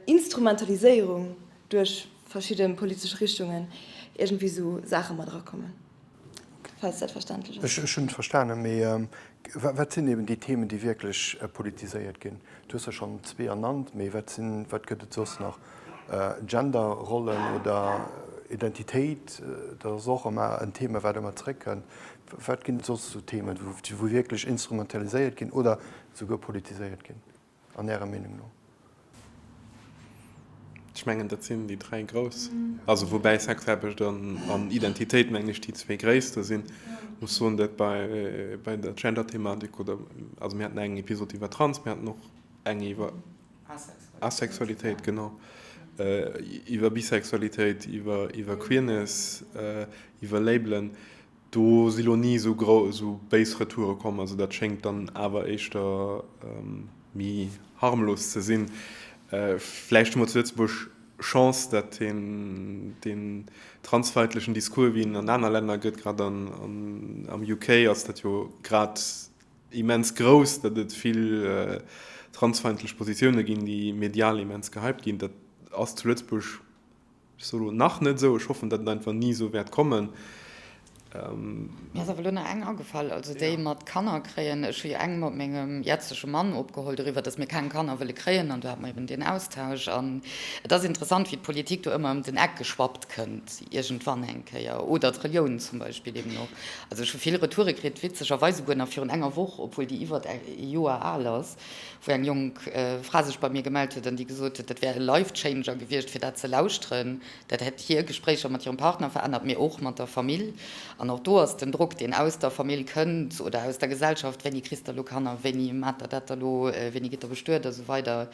Instrumentaliséierung duerch verschidde politesch Richtungen iergendwéi esou Saache mat erakommen, falls dat verständlech ass. Ech hunn et verstanen, mee wat sinn eben déi Themen, déi wierklech politiséiert ginn? Du hues der schonn zwee ernannt, mee wat sinn, wat gëtt et soss nach? Genderrollen oder Identitéit, dat ass och ëmmer en Thema, wat ëmmer zeréckkënnt. Wat ginn et soss esou Themen, wou wierklech instrumentaliséiert ginn oder souguer politiséiert ginn, an Ärer Meenung no? Ech mengen, dat sinn déi dräi grouss. Also woubäi Sexaarbecht an Identitéit, mengen ech, déi zwee gréisste sinn. Ech muss soen, dat bei der Gender-Thematik oder, also mir haten eng Episod iwwer Trans, mir haten och eng iwwer Asexualitéit, genau, iwwer Bisexualitéit, iwwer Queerness, iwwer Labelen. Do si lo ni esou grouss, esou béis Retoure komm. Also dat schéngt dann awer éischter méi harmlos ze sinn. Vläicht hu mer zu Lëtzebuerg Chance, dat deen, deen transfeindlechen Discours, wéi en an aner Länner gëtt, grad an, am UK ass dat jo grad immens grouss, datt et vill transfeindlech Positioune ginn, déi medial immens gehypt ginn. Dat ass zu Lëtzebuerg Ech soe lo nach net esou, ech hoffen, datt et einfach ni esou wäert kommen. Mir ass awer elo nach eng agefall, also déi mat Kanner kréien. Ech hu jo eng mat mengem jetzege Mann opgeholl doriwwer, datt mir keng Kanner wëlle kréien, an do hate mer eben deen Austausch. An et ass interessant, wéi d'Politik do ëmmer ëm den Eck geschwappt kënnt, iergendwann eng Kéier, oder d'Relioun zum Beispill eben och. Also ech hu vill Retoure kritt, witzegerweis esouguer nach virun enger Woch, obwuel déi iwwert e Joer al ass, wou eng jonk Fra sech bei mir gemellt huet an déi gesot huet, dat wär e Life Changer gewiescht, fir dat ze lauschteren. Dat hätt hir Gespréicher mat hirem Partner verännert, mee och mat der Famill. An och do ass den Drock, deen aus der Famill kënnt oder aus der Gesellschaft, Wéini kriss der elo Kanner, wéini maacht der dat da elo, wéini gitt der bestuet a sou weider.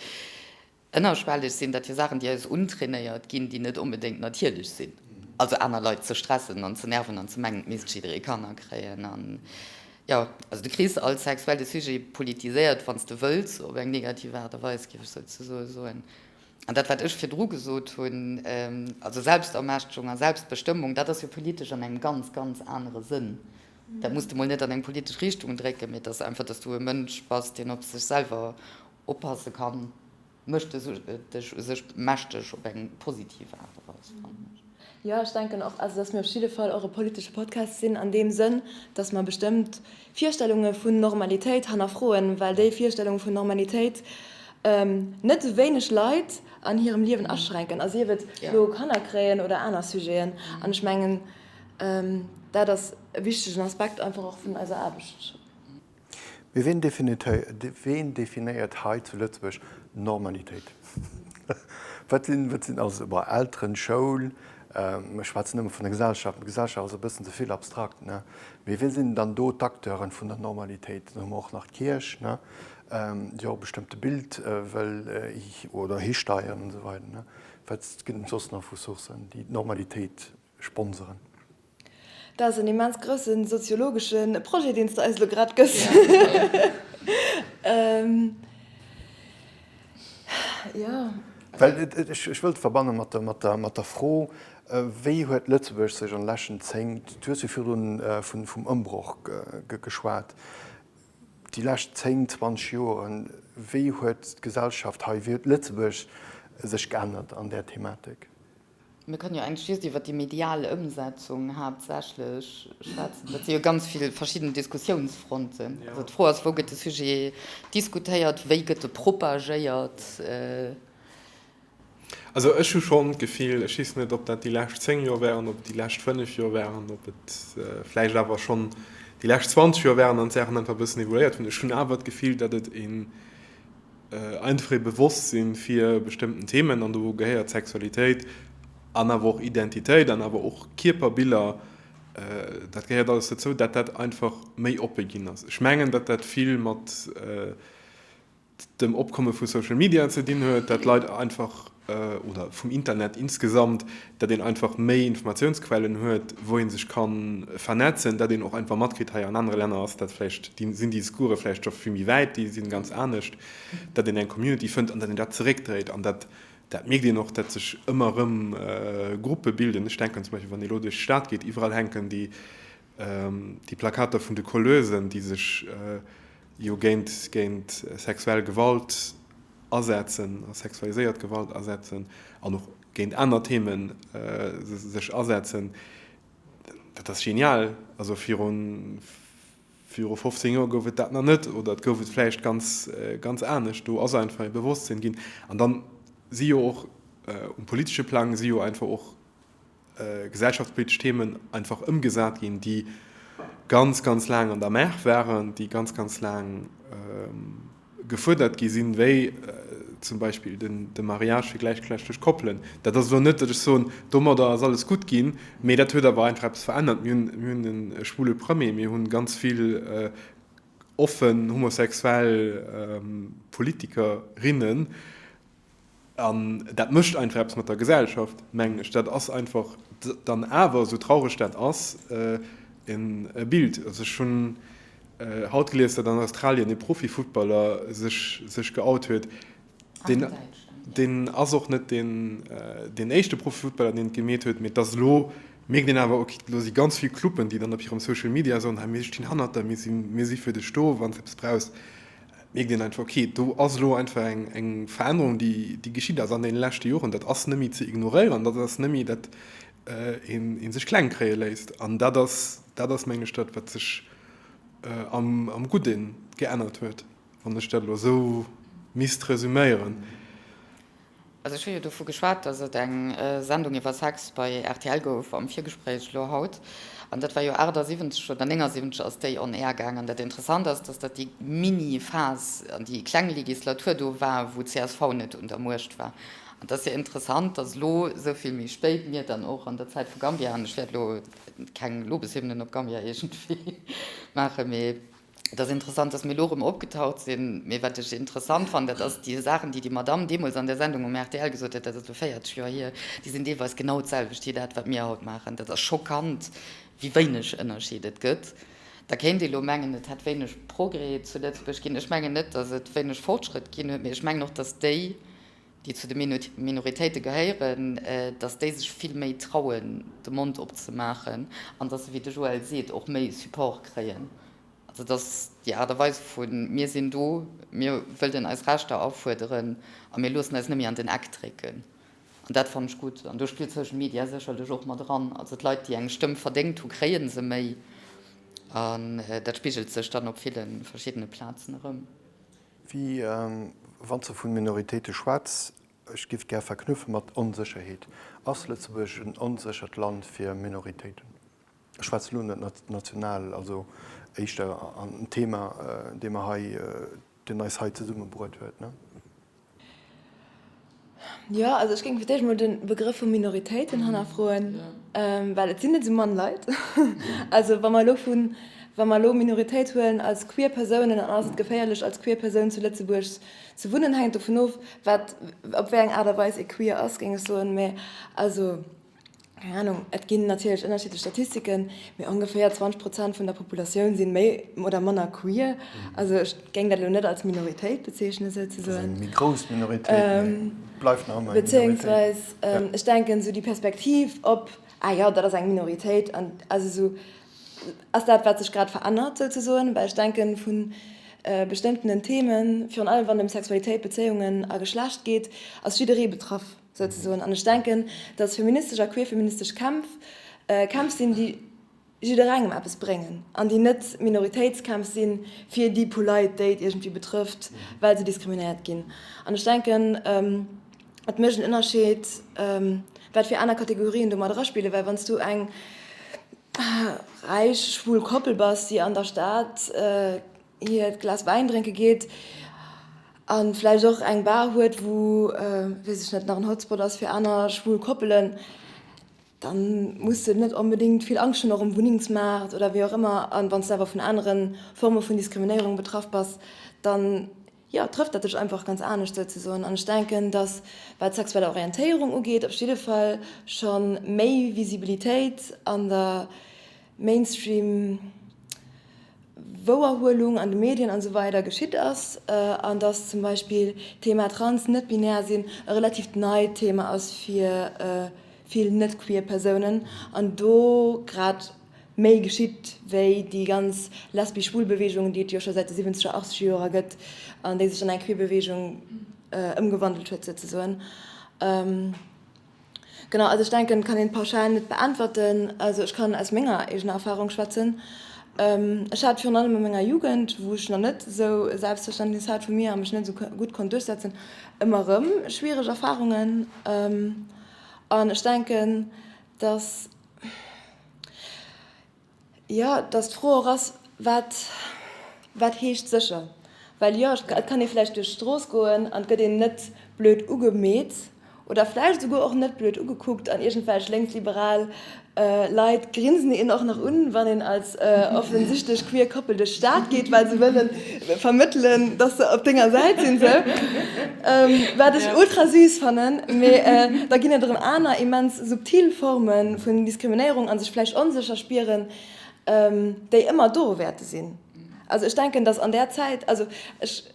Ënnerschwelleg sinn dat jo Saachen, déi eis untrainéiert ginn, déi net onbedéngt natierlech sinn. Also aner Leit ze stressen an ze nerven an ze mengen, et misst jidderee Kanner kréien. An jo, also du kriss all sexuelle Sujet politiséiert, wann s de wëlls, op eng negativ Aart a Weis, géif ech souzesoe soen. An dat, wat ech virdru gesot hunn, also Selbstermächtegung a Selbstbestëmmung, dat ass jo politesch an engem ganz, ganz anere Sënn. Dat muss de mol net an eng politesch Richtung drécken, mee et ass einfach, dass du e Mënsch bass, deen op sech selwer Oppasse kann, mécht dech u sech mächteg op eng positiv Aart a Weis, fannen ech. Jo, ech denken och, also dass mir op jidde Fall och e politesche Podcast sinn an deem Sënn, dass mer bestëmmt Virstellunge vun Normalitéit hannerfroen, well déi Virstellunge vun Normalitéit net esou wéineg Leit an hirem Liewen aschränken, a sief et elo Kanner kréien oder aner Sujeten. An ech mengen, dat ass e wichtegen Aspekt einfach och vun eiser Aarbecht. Mee ween definéiert hei zu Lëtzebuerg Normalitéit? Wat sinn, wat sinn also, bon, Elteren, Schoul, ech schwätzen nëmme vun der Gesellschaft, d'Gesellschaft ass e bëssen ze vill abstrakt, ne? Mee wie sinn dann do d'Acteuren vun der Normalitéit? Dann hu mer och nach d'Kierch, ne, déi och e bestëmmte Bild wëll oder histeieren an esou weider, ne? Wat ginn et soss nach vu Sourcen, déi d'Normalitéit sponseren? Dat ass en immens grousse soziologesche Projet, deen s de eis elo grad gëss. Jo. Well ech wëllt verbanne mat der Fro, Wéi huet Lëtzebuerg sech an de leschten 10, du hues jo virdrun vum Ëmbroch geschwat, déi lescht 10, 20 Joren, wéi huet d'Gesellschaft hei, wéi huet Lëtzebuerg sech geännert an där Thematik? Mir kënnen jo eigentlech just iwwert déi medial Ëmsetzung haaptsächlech schwätzen. Dat si jo ganz vill verschidden Diskussiounsfronten. Also d'Fro ass, wou gëtt de Sujet diskutéiert, wéi gëtt e propagéiert? Also ech hu schonn d'Gefill, ech weess net, ob dat déi lescht 10 Joer waren, ob et déi lescht 5 Joer waren, ob et vläicht awer schonn déi lescht 20 Joer waren an d'Saachen einfach e bëssen evoluéiert hunn, ech hunn awer d'Gefill, datt et een, einfach ee Bewosstsinn fir bestëmmten Themen, an do gehéiert Sexualitéit an awer och Identitéit an awer och Kierperbiller, dat gehéiert alles dozou, dat dat einfach méi oppe ginn ass. Ech mengen, datt dat vill mat dem Opkomme vu Social Media ze dinn huet, dat d'Leit einfach, oder vum Internet insgesamt, datt een einfach méi Informatiounsquellen huet, wou ee sech ka vernetzen, datt een och einfach matkritt, hei an anere Länner ass dat vläicht, déi sinn déi Discourse vläicht scho vill méi wäit, déi sinn ganz anescht, datt een eng Community fënnt an datt een dat zeréckdréit. An dat, dat mierkt een och, datt sech ëmmer erëm Gruppe bilden. Ech denken zum Beispill, wann ee elo duerch d'Stad geet, iwwerall hänken déi, déi Plakater vun de Colleusen, déi sech jo géint, géint sexuell Gewalt asetzen a sexualiséiert Gewalt asetzen an och géint aner Themen sech asetzen, dat ass genial. Also virun, viru 15 Joer gouf et dat nach net oder et gouf et vläicht ganz, ganz anescht. Do ass einfach e Bewosstsinn ginn. An dann si jo och um politesche Plang si jo einfach och gesellschaftspolitesch Themen einfach ëmgesat ginn, déi ganz, ganz laang an der Maach waren, déi ganz, ganz laang gefuerdert gi sinn, wéi zum Beispill de Mariage fir gläichgeschlechtlech Koppelen. Dat ass elo net, datt ech soen, domadder ass alles gutt ginn, mee dat huet awer einfach eppes verännert. Mir hunn e schwule Premier, mir hu ganz vill offen homosexuell Politikerinnen. An dat mécht einfach eppes mat der Gesellschaft, mengen ech. Dat ass einfach dann awer, esou traureg dat ass, e Bild. Also ech hunn haut gelies, datt an Australien e Profifuttballer sech sech geout huet. Deen deen ass och net deen deen éischte Profifuttballer, deen et gemeet huet, mee et ass elo, mierkt een awer, ok, elo si ganz vill Cluben, déi dann op hirem Social Media soen, hei mir stinn hannert der, mir si mir si fir dech do, wann s eppes brauchs. mierkt een einfach, okay, do ass elo einfach eng, eng Verännerung, déi, déi geschitt ass an deene leschte Joren. Dat ass net méi ze ignoréieren, dat ass net méi, dat een, ee sech kleng kréie léisst. An dat ass, dat ass, mengen ech, dat, wat sech am, am Gudde geännert huet, wann ech dat elo esou misst resüméieren. Also ech hu jo dovu geschwat, datt et eng Sendung iwwer Sex bei rtl gouf am Virgespréich elo haut. An dat war jo 78 oder 79 ass déi on air gaang. An dat Interessant ass, datt dat déi Mini-Phas an déi kleng Legislatur do war, wou csv net un der Muecht war. An et ass jo interessant, datt elo, esou vill méi spéit, mir dann och an der Zäit vu Gambia, an ech wäert elo keng Lobeshymnen op Gambia iergendwéi maachen, mee Et ass interessant, dass mir elo erëm opgetaucht sinn. Mee wat ech interessant fannen, dat ass, déi Saachen, déi déi Madamm deemools an där Sendung um rtl gesot huet, dat ass elo 40 Joer hier, déi sinn deelweis genau d'selwecht wéi dat, wat mir haut maachen. Dat ass schockant, wéi wéineg Ënnerscheed et gëtt. Da kéint ee elo mengen, et hätt wéineg Progrès zu Lëtzebuerg ginn. Ech mengen net, dass et wéineg Fortschrëtt ginn huet, mee ech mengen och, dass déi, déi zu de Minoritéite gehéieren, dass déi sech vill méi trauen, de Mond opzemaachen an dass se, wéi de Joël seet, och méi Support kréien. Also dass déi Aart a Weis vu mir sinn do, mir wëllen eis Rechter afuerderen a mir loossen eis net méi an den Eck drécken. An dat fannen ech gutt. An do spillt Social Media sécherlech och mat eran. Also d'Leit, déi eng Stëmm verdéngt hu kréie se méi an dat spigelt sech dann op ville verschiddene Plazen erëm. Wéi wann s de vu Minoritéite schwätz, ech giff gär verknüpfe mat Onsécherheet. Ass Lëtzebuerg en onséchert Land fir Minoritéiten? Ech schwätze lo net national, also éischter an den Thema, dee mer hei, deen eis hei zesummebruet huet, ne? Jo, also ech géing fir d'éischt mol de Begrëff vu Minoritéiten hannerfroen, well et sinn net esou mann Leit. Also wa mer elo vun, wa mer elo Minoritéit huelen als queer Persounen, an ass et geféierlech als queer Persoun zu Lëtzebuerg ze wunnen, hänkt dovun of, wat, op wéi eng Aart a Weis ee queer ass, géing ech soen. Mä also. Keng Anung, et ginn natierlech ënnerschiddlech Statistiken, mee ongeféier 20 Prozent vun der Populatioun sinn méi oder manner queer. Also ech géing dat elo net als Minoritéit bezeechnen, souzesoen. Dat ass eng méi grouss Minoritéit, mee et bleift nach ëmmer eng Minoritéit. Beziéungsweis, ech denken, esou déi Perspektiv op, ah jo, dat ass eng Minoritéit, an also esou ass dat, wat sech grad verännert, souzesoen. Well ech denken, vu bestëmmtenen Themen, virun allem wann et ëm Sexualitéit, Bezéiungen a Geschlecht geet, ass jidderee betraff. Souzesoen. An ech denken, datt feministesch a queerfeministesch Kämpf Kämpf sinn, déi jidderengem eppes bréngen an déi net Minoritéitskämpf si fir déi puer Leit, déi et iergendwéi betrëfft, well se diskriminéiert ginn. An ech denken, et mécht en Ënnerscheed, wat fir aner Kategorien do mat eraspillen, well wann s du eng räich schwul Koppel bass, déi an der Stad hiert Glas Wäin drénke geet a vläicht och eng Bar huet, wou, weess ech net, nach en Hotspot ass fir aner schwul Koppelen, da muss de net onbedéngt vill Angscht hunn, och um Wunnengsmaart oder wéi och ëmmer. A wann s de awer vun anere Forme vun Diskriminéierung betraff bass, dann, jo, trëfft dat dech einfach ganz anescht souzesoen. An ech denken, datt, wat d'sexuell Orientéierung ugeet, op jidde Fall scho méi Visibilitéit an der Mainstream, Wouerhuelung an de Medien an esou weider geschitt ass an dass zum Beispill d'Thema trans, net-binär sinn e relativt neit Thema ass fir vill net-queer Persounen an do grad méi geschitt wéi déi ganz lesbi-schwul Beweegung, déi et jo scho säit de siwwenzeger, achtzeger Jorer gëtt an déi sech an eng queer Beweegung ëmgewandelt huet souzesoen. Genau, also ech denken, et kann een pauschal net beäntwerten. Also ech kann aus menger eegener Erfahrung schwätzen. Ech hat virun allem a menger Jugend, wou ech nach net esou e Selbstverständnis hat vu mir a mech net esou gutt konnt duerchsetzen, ëmmer erëm schwiereg Erfahrungen. An ech denken, dass. Jo, dass d'Fro och ass, wat, wat heescht sécher? Well jo, et kann ee vläicht duerch d'Strooss goen an et gëtt een net blöd ugemeet oder vläicht esouguer och net blöd ugekuckt an iergendwelch lénksliberal Leit grinsen een och nach un, wann een als offensichtlech queer Koppel duerch d'Stad geet, well se wëlle vermëttelen, dass se op denger Säit sinn, sou. Wat ech ultra süß fannen. Mee da ginn et erëm aner immens subtil Forme vun Diskriminéierung a sech vläicht onsécher spieren, déi ëmmer do wäerte sinn. Also ech denken, datt an där Zäit, also ech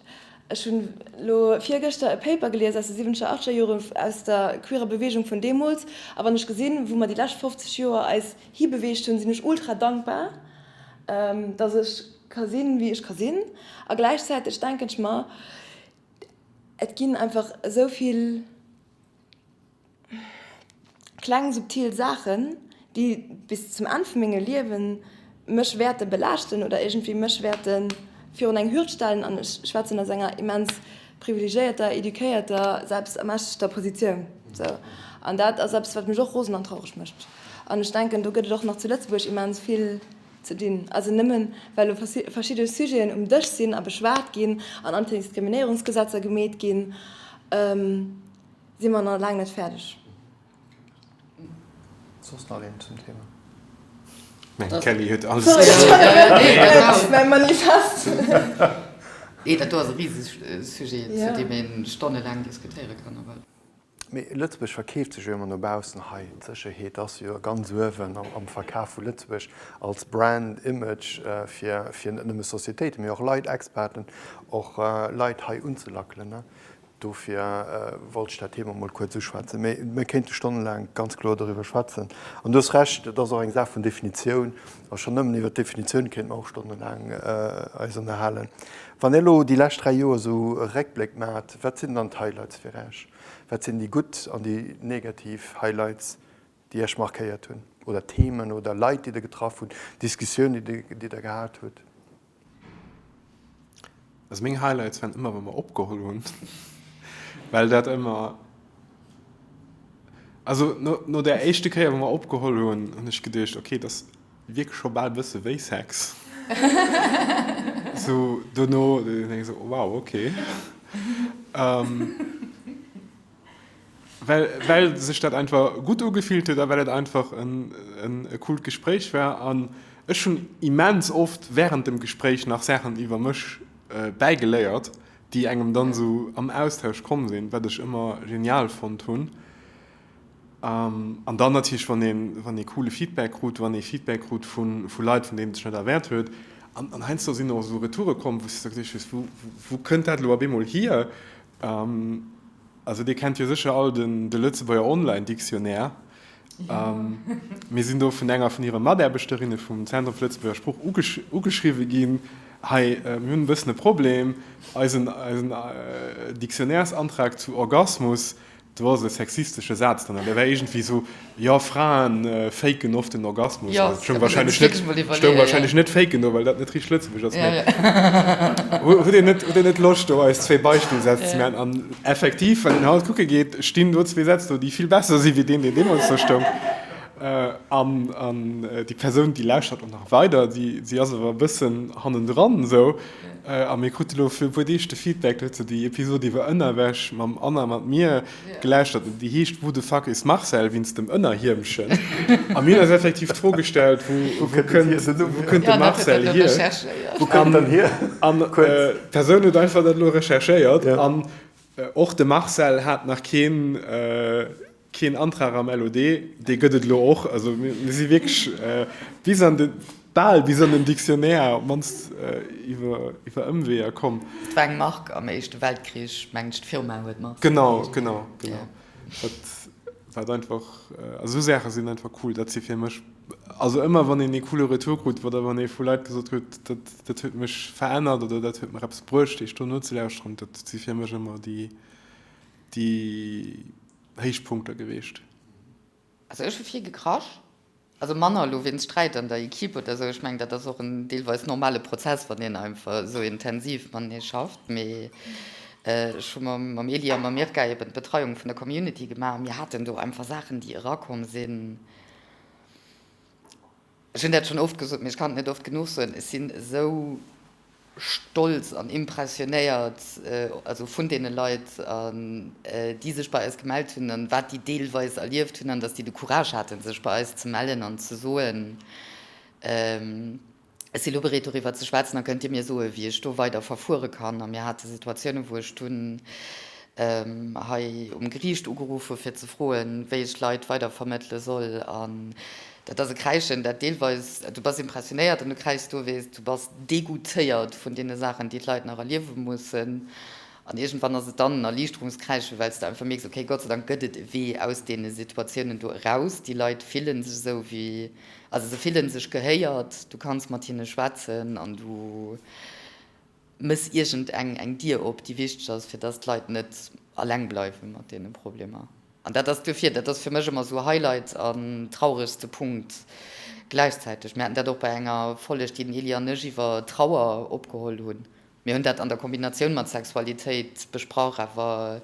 ech hunn elo virgëschter e Paper gelies aus de siwwenzeger, achteger Joren aus der queerer Beweegung vun deemools, a wann ech gesinn, wou mer déi lescht 50 Joer eis hibeweegt hunn, sinn ech ultra dankbar, datt ech ka sinn, wéi ech ka sinn. A gläichzäiteg denken ech mer, Et ginn einfach esou vill kleng subtil Saachen, déi bis zum Enn vu menge Liewe mech wäerte belaaschten oder iergendwéi mech wäerte virun eng Hürd stellen. An ech schwätzen aus enger immens privilegiéierter, eduquéierter, selbstermächtegter Positioun. Sou. An dat ass eppes, wat mech och rosen an traureg mécht. An ech denken, do gëtt et och nach zu Lëtzebuerg immens vill ze dinn. Also nëmmen well elo verschidde Sujeten um Dësch sinn a beschwat ginn an Antidiskriminéierungsgesetzer gemeet ginn, si mer nach laang net fäerdeg. Soss nach een zum Thema? Mä d'Kelly huet alles gesot. Sorry, mäi Manifest. Nee, dat do ass e Risesujet, zu deem ee stonnelaang diskutéiere kann. Mee Lëtzebuerg verkeeft sech jo ëmmer no baussen hei. D'Sécherheet ass jo ganz uewen am Verkaf vu Lëtzebuerg als Brand Image fir fir net nëmme Societéiten, mee och Leit, Expaten, och Leit hei unzelackelen. Dofir wollt ech dat Thema emol kuerz uschwätzen. Mee mir kéinte stonnelaang ganz kloer doriwwer schwätzen. An du hues Recht, et ass och eng Saach vun Definitioun. A schonn nëmmen iwwer d'Definitioun kéinte mer och stonnelaang eis ënnerhalen. Wann Dir elo déi lescht 3 Joer esou e Réckbléck maacht, wat sinn dann d'Highlights fir Iech? Wat sinn déi gutt an déi negativ Highlights, déi Iech markéiert hunn? Oder Themen oder Leit, déi Der getraff hutt, Diskussiounen, déi Der gehat hutt? Also meng Highlights waren ëmmer, wa mer opgeholl hunn, well dat ëmmer, also no, no där éischte Kéier, wou mer opgeholl hunn, hunn ech geduecht, okay, dat ass wierklech scho bal e bësse wéi Sex. Sou dono denk ech sou, wow, okay. Well, well sech dat einfach gutt ugefillt huet a well et einfach en, en e coolt Gespréich war. An ech hunn immens oft während dem Gespréich nach Saachen iwwer mech bäigeléiert, déi engem dann esou am Austausch komm sinn, wat ech ëmmer genial fonnt hunn. An dann natierlech, wann een, wann ee coole Feedback krut, wann ee Feedback krut vu, vu Leit, vun deenen een sech net erwaart huet. An, an heiansdo sinn och esou Retoure komm, wou s de geduecht hues, wou, wou kënnt dat elo op eemol hier? Also Dir kennt jo sécher all den, de Lëtzebuerger Online-Dictionnaire. Mir sinn do vun enger vun hire Mataarbechterinne vum Zentrum fir Lëtzebuerger Sprooch ugeschriwwe ginn, Hei, mir hunn e bëssen e Problem, eisen, eisen Dictionnairesantrag zu Orgasmus, do ass e sexistesche Saz dran. Der war iergendwéi esou, Jo, Fraen faken oft den Orgasmus. Jo, stoung warscheinlech net, stoung warscheinlech net faken do, well dat net richteg Lëtzebuergesch ass. Mee hutt Dir net, hutt Dir net Loscht, do eis zwéi Beispillsätz ze maachen? An effektiv, wann een haut kucke geet, stinn do zwee Sätz do, déi vill besser si wéi deen, deen deemools do stoung. An, an déi Persoun, déi lauschtert och nach weider, déi, si ass awer e bëssen hannendran esou. A mir krute lo fir e puer Deeg de Feedback, do huet se déi Episod iwwer Ënnerwäsch mam Anna mat mir gelauschtert an déi heescht Who the fuck is Marcel wéinst dem Ënnerhiemchen. A mir hunn eis effektiv d'Fro gestallt, wou kënnt, wou kënnt de Marcel hier? Wou kënnt en hier? An d'Persoun huet einfach dat elo recherchéiert an och de Marcel hat nach keen, Keen Antrag am LOD, dee gëtt et elo och. Also mir si wierklech bis an de, bal bis an den Dictionnaire, op d'mannst iwwer, iwwer Ëmweeër komm. Et war eng Mark am Éischte Weltkrich, mengen ech, d'Firma huet Marcel Genau, geheescht. genau, genau. Wat, wat einfach, also esou Saache sinn einfach cool. Dat si fir mech, also ëmmer wann een ee coole Retour krut oder wann ee vu Leit gesot huet, dat, dat huet mech verännert oder dat huet mer eppes bruecht, iech do nozelauschteren, dat si fir mech ëmmer déi, déi Héichpunkter geweecht. Also ech hu vill gekrasch, also manner elo wéinst Sträit an der Equipe oder esou, ech mengen dat ass och en deelweis normale Prozess wann een einfach esou intensiv matenee schafft, mee ech hu mam Elie a mam Mirka eben d'Betreiung vun der Community gemaach a mir haten do einfach Saachen déi erakomm sinn, Ech hunn dat schonn oft gesot, mee ech kann et net oft genuch soen, Ech sinn esou stolz an impressionéiert, also vun deene Leit, déi sech bei eis gemellt hunn an wat déi deelweis erlieft hunn an datt déi de Courage haten, sech bei eis ze mellen an ze soen, Ech si lo bereet doriwwer ze schwätzen a kënnt Dir mir soen, wéi ech do weider verfuere kann? A mir hate Situatiounen, wou ech dunn hei um Geriicht ugeruff hu fir ze froen, wéi ech Leit weidervermëttele soll. An dat ass e Kräischen, dat deelweis, du bass impressionéiert an du kräischs do, weess, du bass degoûtéiert vun deene Saachen, déi d'Leit nach erliewe mussen. An iergendwann ass et dann en Erliichterungskräischen, well s de einfach mierks, okay, Gott sei Dank gëtt et e Wee aus deene Situatiounen do eraus. Déi Leit fille sech esou wéi, also se fille sech gehéiert, du kanns mat hinne schwätzen an du mëss iergend eng eng Dier op, déi wichteg ass, fir dass d'Leit net alleng bleiwe mat deene Problemer. An dat ass duerfir, dat ass fir mech ëmmer esou Highlight an trauregste Punkt gläichzäiteg. Mir haten dat och bei enger Folleg, déi den Elie an ech iwwer Trauer opgeholl hunn. Mir hunn dat an der Kombinatioun mat Sexualitéit besprach, awer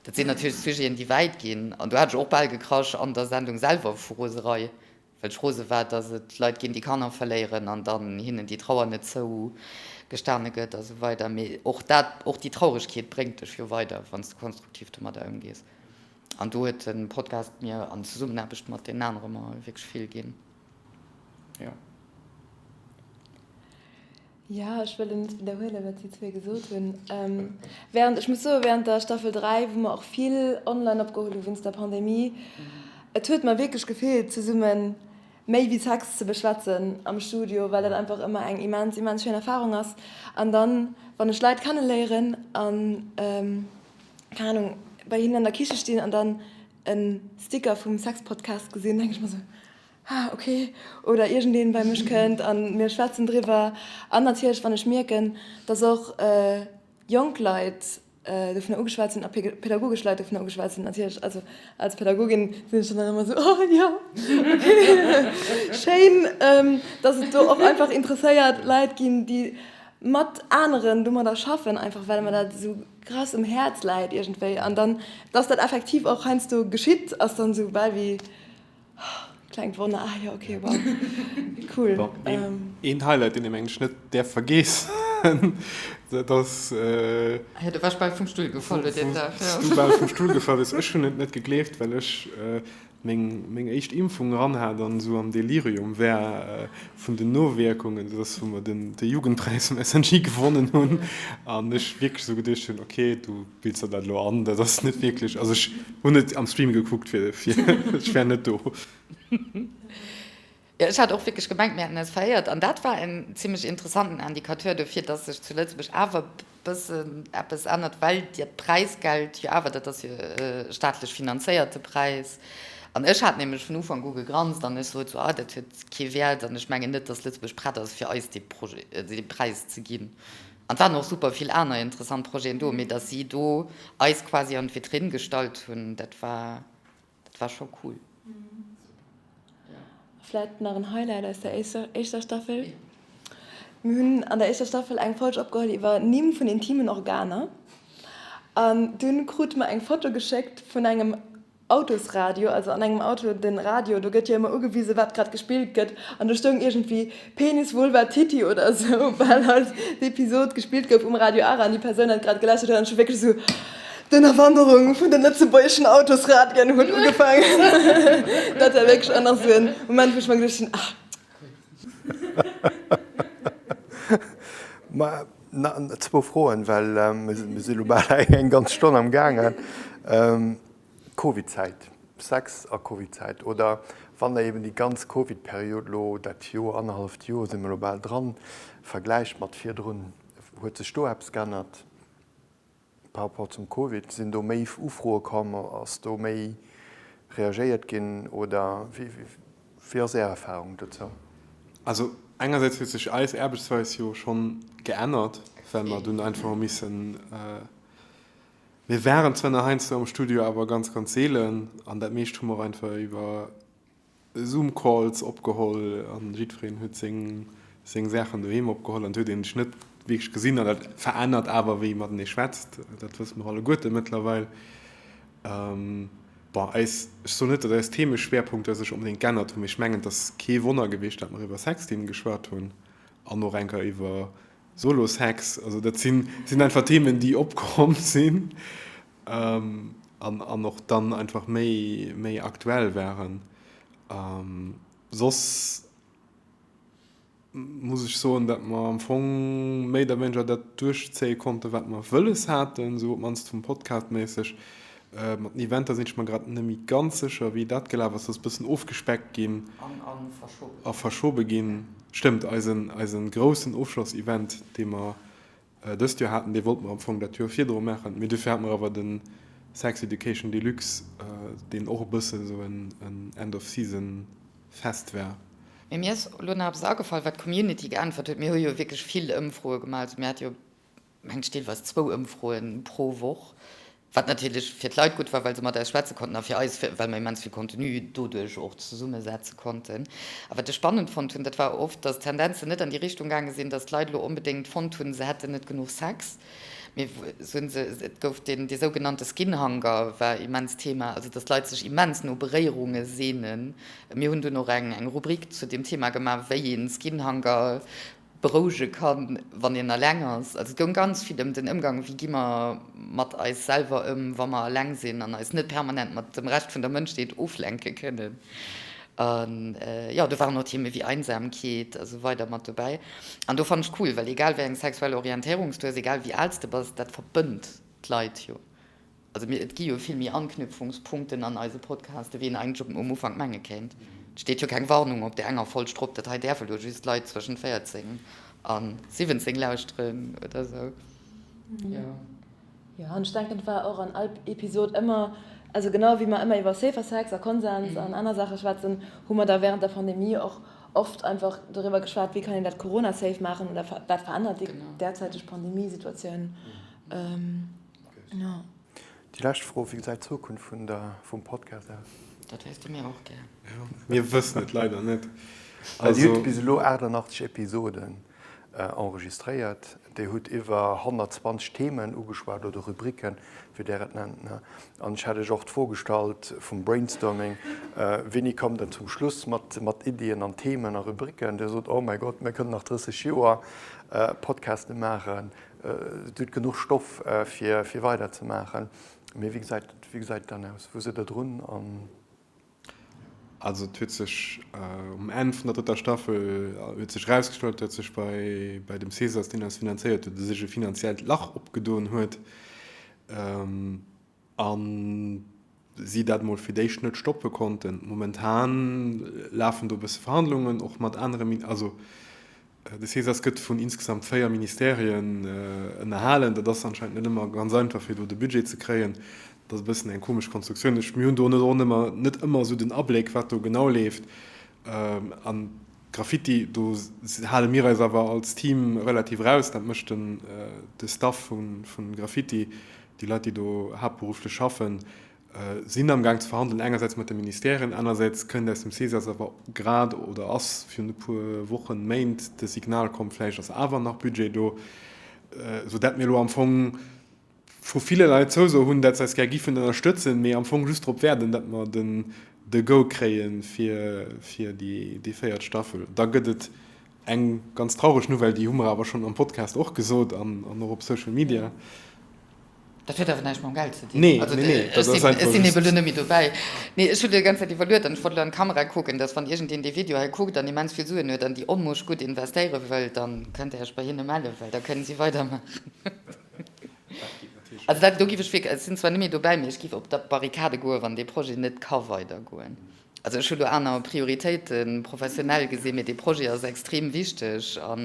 dat sinn natierlech Sujeten, déi wäit ginn. An do hat ech och bal gekrasch an der Sendung selwer vu Roserei, well ech rose war, datt et Leit ginn, déi Kanner verléieren an dann hinnen déi Trauer net zougestane gëtt a sou weider. Mee och dat, och déi Trauregkeet bréngt dech jo weider, wann s de konstruktiv domadder ëmgees. An do huet de Podcast mir an Zesummenaarbecht mat deenen anere mer wierklech vill ginn. Jo. Jo, ech wëll elo net widderhuelen, wat si zwee gesot hunn. Während, ech muss soen, während der Staffel 3, wou mer och vill online opgeholl hu wéinst der Pandemie, et huet mer wierklech gefeelt, zesumme méi wéi Sex ze beschwätzen am Studio, well dat einfach ëmmer eng immens, immens schéin Erfarung ass. An dann, wann ech Leit kenneléieren an, keng Anung, bei hinnen an der Kiche stinn an dann e Sticker vum Sexpodcast gesinn, denke ech mer esou, Ah, ok. Oder iergendeen bei mech kënnt an mir schwätzen driwwer. An natierlech, wann ech mierken, dass och jonk Leit dovunner ugeschwat sinn a pädagogesch Leit dovunner ugeschwat sinn, natierlech, also als Pädagogin sinn ech dann ëmmer esou, oh jo, ok, schéin, dass et do och einfach interesséiert Leit ginn, déi mat aneren domadder schaffen, einfach well mer dat esou krass um Häerz läit iergendwéi. An dann, dass dat effektiv och heiansdo geschitt, ass dann esou bal wéi, Klengt Wonner, ah jo, okay, wow, cool. Bon, een Highlight, deen ee mengen ech net däerf vergeessen. Dat ass. Ah jo, do war ech bal vum Stull gefall deen Dag, jo. Wou s du bal vum Stull gefall bass. Ech hunn et net gegleeft, well ech meng, meng éischt Impfung eran hat an esou am Delirium war vun den Nowierkungen, dat ass wou mer den, de Jugendpräis vum SNJ gewonnen hunn an ech wierklech esou geduecht hunn, ok, du bills der dat elo an, dat ass net wierklech, also ech hunn et am Stream gekuckt, fir, fir, ech war net do. Jo, ech hat och wierklech gemengt, mir hätten eis veréiert. An dat war en zimlech interessanten Indicateur dofir, dass sech zu Lëtzebuerg awer e bëssen eppes ännert, well dat Präisgeld jo awer, dat ass jo e staatlech finanzéierte Präis. An ech hat nämlech vun Ufank u gegranzt an ech sot esou, ah, dat huet kee Wäert an ech mengen net, dass Lëtzebuerg prett ass, fir eis dee Projet, dee Präis ze ginn. An et waren och super vill aner interessant Projeten do, mee dass si do eis quasi an d'Vitrinn gestallt hunn, dat war, Dat war scho cool. Vläit nach en Highlight aus der éischter Staffel, Mir hunn an der éischter Staffel eng Folg opgeholl iwwer Nimm vun intimen Organer an dunn krute mer eng Foto geschéckt vun engem Autosradio, also an engem Auto den Radio, do gëtt jo ëmmer ugewisen, wat grad gespillt gëtt an do stoung iergendwéi Penis, Vulva, Titi oder esou, well halt d'Episod gespillt gouf um Radio Ara an déi Persoun dat grad gelauschtert huet an ech hu wierklech esou D'Ënnerwanderung vun den lëtzebuergeschen Autosradioen huet ugefaangen. Dat war wierklech och nach esou en Moment, wou ech mer geduecht hunn, ah. Ma zwou Froen, well mir si lo bal eng ganz Stonn am gaangen. Covid-Zäit, Sex a Covid-Zäit, oder wann Der eben déi ganz Covid-Period elo, dat Joer, annerhalleft Joer si mer elo bal dran, vergläicht mat virdrun, huet sech do eppes geännert? Par rapport zum Covid, sinn do méi Ufroe komm? Ass do méi reagéiert ginn oder wéi ass Är Erfahrung dozou? Also engersäits huet sech eis Aarbechtsweis jo schonn geännert, well mer dunn einfach hu missen, mir waren zwar nach heiansdo am Studio, awer ganz, ganz seelen an dat meescht hu mer einfach iwwer Zoom Calls opgeholl an jiddwereen huet seng seng Saachen doheem opgeholl an et huet een sech net wierklech gesinn an dat verännert awer wéi ee matenee schwätzt, dat wësse mer alleguerte mëttlerweil. Bon, eis, ech soen net, datt eis Themeschwerpunkter sech onbedéngt geännert hunn, mee ech mengen et ass kee Wonner gewiescht, datt mer iwwer Sexthemen geschwat hunn an och eng Kéier iwwer Solo-Sex, also dat sinn sinn einfach Themen déi opkomm sinn. An och dann einfach méi méi aktuell waren. Soss muss ech soen, datt mer am Fong méi oder wéineger dat duerchzéie konnten, wat mer wëlles haten, esou op d'mannst vum Podcast méisseg. Mat den Eventer sinn ech mer grad net méi ganz sécher, wéi dat gelaf ass. Dat ass e bëssen ofgespeckt ginn a verschobe ginn. Stëmmt, eisen eisen groussen Ofschlossevent, dee mer Dëst Joer haten, dee wollte mer am Fong dat Joer virdru maachen, mee dofir hate mer awer de Sex Education Deluxe, deen och e bësse sou en End of Season Fest war. Mee mir ass elo nach eppes agefall, wat d'Community geäntwert huet. Mir hu jo wierklech vill Ëmfroe gemaach, also mir hate jo, mengen ech, deelweis zwou Ëmfroe pro Woch. Wat natierlech fir d'Leit gutt war, well se mat eis schwätze konnten, a fir eis, well mer immens vill Contenu doduerch och zesummesetze konnten. A wat ech spannend fonnt hunn, dat war oft, dass d'Tendenzen net an déi Richtung gaange sinn, dass d'Leit elo onbedéngt fonnt hunn, se hätten net genuch Sex, mee se hunn se, et gouf deen, dee sougenannte Skin Hunger war immens Thema, also dass d'Leit sech immens no Beréierunge sehnen. Mir hunn dunn och eng, eng Rubrik zu deem Thema gemaach, wéi een Skin Hunger berouege kann, wann een eleng ass. Also et goung ganz vill ëm den Ëmgang, wéi gi mer mat eis selwer ëm, wa mer eleng sinn an eis net permanent mat dem Rescht vun der Mënschheet oflenke kënnen. An jo, do waren och Theme wéi Einsamkeet a sou weider mat dobäi. An do fannen ech cool, well egal wéi eng sexuell Orientéierung s du hues, egal wéi al s de bass, dat verbënnt d'Leit jo. Also mir, et gi jo vill méi Anknüpfungspunkten an eise Podcaste wéi een eigentlech op um Ufank menge kéint. Et steet jo keng Warnung op där enger Folg drop, dat hei däerfe lo just Leit zwëschent 14 a 17 lauschteren oder sou. Jo. Jo, an ech denken, et war och an all Episod ëmmer, also genau wéi mer ëmmer iwwer Safer Sex a Konsens an aner Saache schwätzen, hu mer da während der Pandemie och oft einfach doriwwer geschwat, wéi kann een dat Corona-safe maachen oder wat verännert déi derzäiteg Pandemiesituatioun. Jo. Déi lescht Fro, Wéi gesäit d'Zukunft vun der, vum Podcast aus? Dat wéisste mir och gär. Jo, mir wëssen et leider net. Also. Dir hutt bis elo 88 Episoden. Enregistréiert. Dir hutt iwwer 120 Themen ugeschwat oder Rubriken, wéi Der et nennt. An ech hat Iech och d'Fro gestallt vum Brainstorming, Wéini kommt Der zum Schluss mat Iddien an Themen a Rubriken? Dir sot, Oh mäi Gott, mir kënnen nach 30 Joer Podcaste maachen. Dir hutt genuch Stoff, fir weiderzemaachen. Mee wéi gesäit et dann aus? Wou sidd Der drun? Also et huet sech um Enn vun der drëtter Staffel huet sech erausgestallt, datt sech bei bei dem Cesas, deen eis finanzéiert huet, u sech e finanziellt Lach opgedoen huet a si dat mol fir d'éischt net stoppe konnten. Momentan lafen do e bësse Verhandlungen, och mat anere, also De Cesas gëtt vun insgesamt 4 Ministerien ënnerhalen. Dat ass anscheinend net ëmmer ganz einfach, fir do de Budget ze kréien. Dat ass e bëssen eng komesch Konstruktioun. Ech, mir hunn do net och ëmmer, net ëmmer esou den Abléck, wat do genau leeft. An Graffiti, do hale mir eis awer als Team relativ eraus. Dat mécht den, de Staff vu Graffiti, déi Leit, déi do haaptberufflech schaffen. Sinn am Gaang ze verhandelen, engersäits mat de Ministèren, anersäits kënnt aus dem Cesas awer grad oder ass virun e puer Wochen, Méint de Signal komm, vläicht ass awer nach Budget do, sou dat mir elo am Fong vu ville Leit d'Zouso hunn, dat se eis gär giffen ënnerstëtzen, mee am Fong just drop waarden, dat mer den de Go kréie fir fir déi déi véiert Staffel. Da gëtt et eng ganz traureg Nouvelle, déi hu mer awer schonn am Podcast och gesot an an och op Social Media. Dat huet awer näischt mam Geld ze dinn. Nee, nee, nee, dat ass einfach Ech sinn eben elo net méi dobäi. Nee, ech hunn déi ganz Zäit iwwerluet an ech wollt elo an d'Kamera kucken, dass wann iergendeen dee Video hei kuckt an immens vill Suen huet an déi Onmusch gutt investéiere wëll, da kënnt Der Iech bei hinne mellen, well da kënnen si weidermaachen. Also dat, do giff ech wierklech, ech sinn zwar net méi dobäi, mee ech giff op d'Barrikade goen, wann dee Projet net ka weidergoen. Also ech hu lo aner Prioritéiten, professionell gesinn, mee dee Projet ass extrem wichteg. A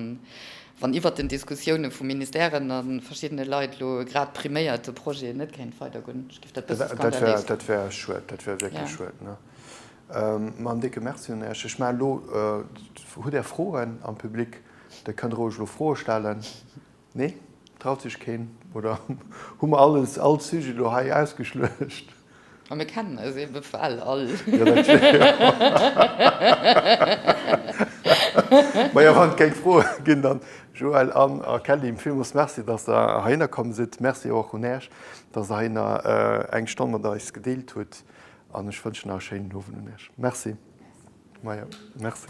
wann iwwert den Diskussioune vu Ministèren a verschiddene Leit lo grad priméiert de Projet net kéint weidergoen, ech géif dat bësse skandaléis. Dat wär schued, dat wär wierklech schued. Ma en décke Merci un Iech. Ech maachen elo, hutt Där Froen am Public? Der kënnt roueg elo Froe stellen. Nee? Traut sech keen? Oder hu mer alles, all Sujet elo hei ausgeschluecht? Ma mir kennen eis ebe well all. Jo, dat Majo, wann et keng Froe ginn, dann Joël an a Kelly, villmools Merci, dass Der heihinner komm sidd. Merci och un Äech, dass Der heihinner eng Stonn mat eis gedeelt hutt. An ech wënschen nach e schéinen Owend un Iech. Merci. Majo, merci.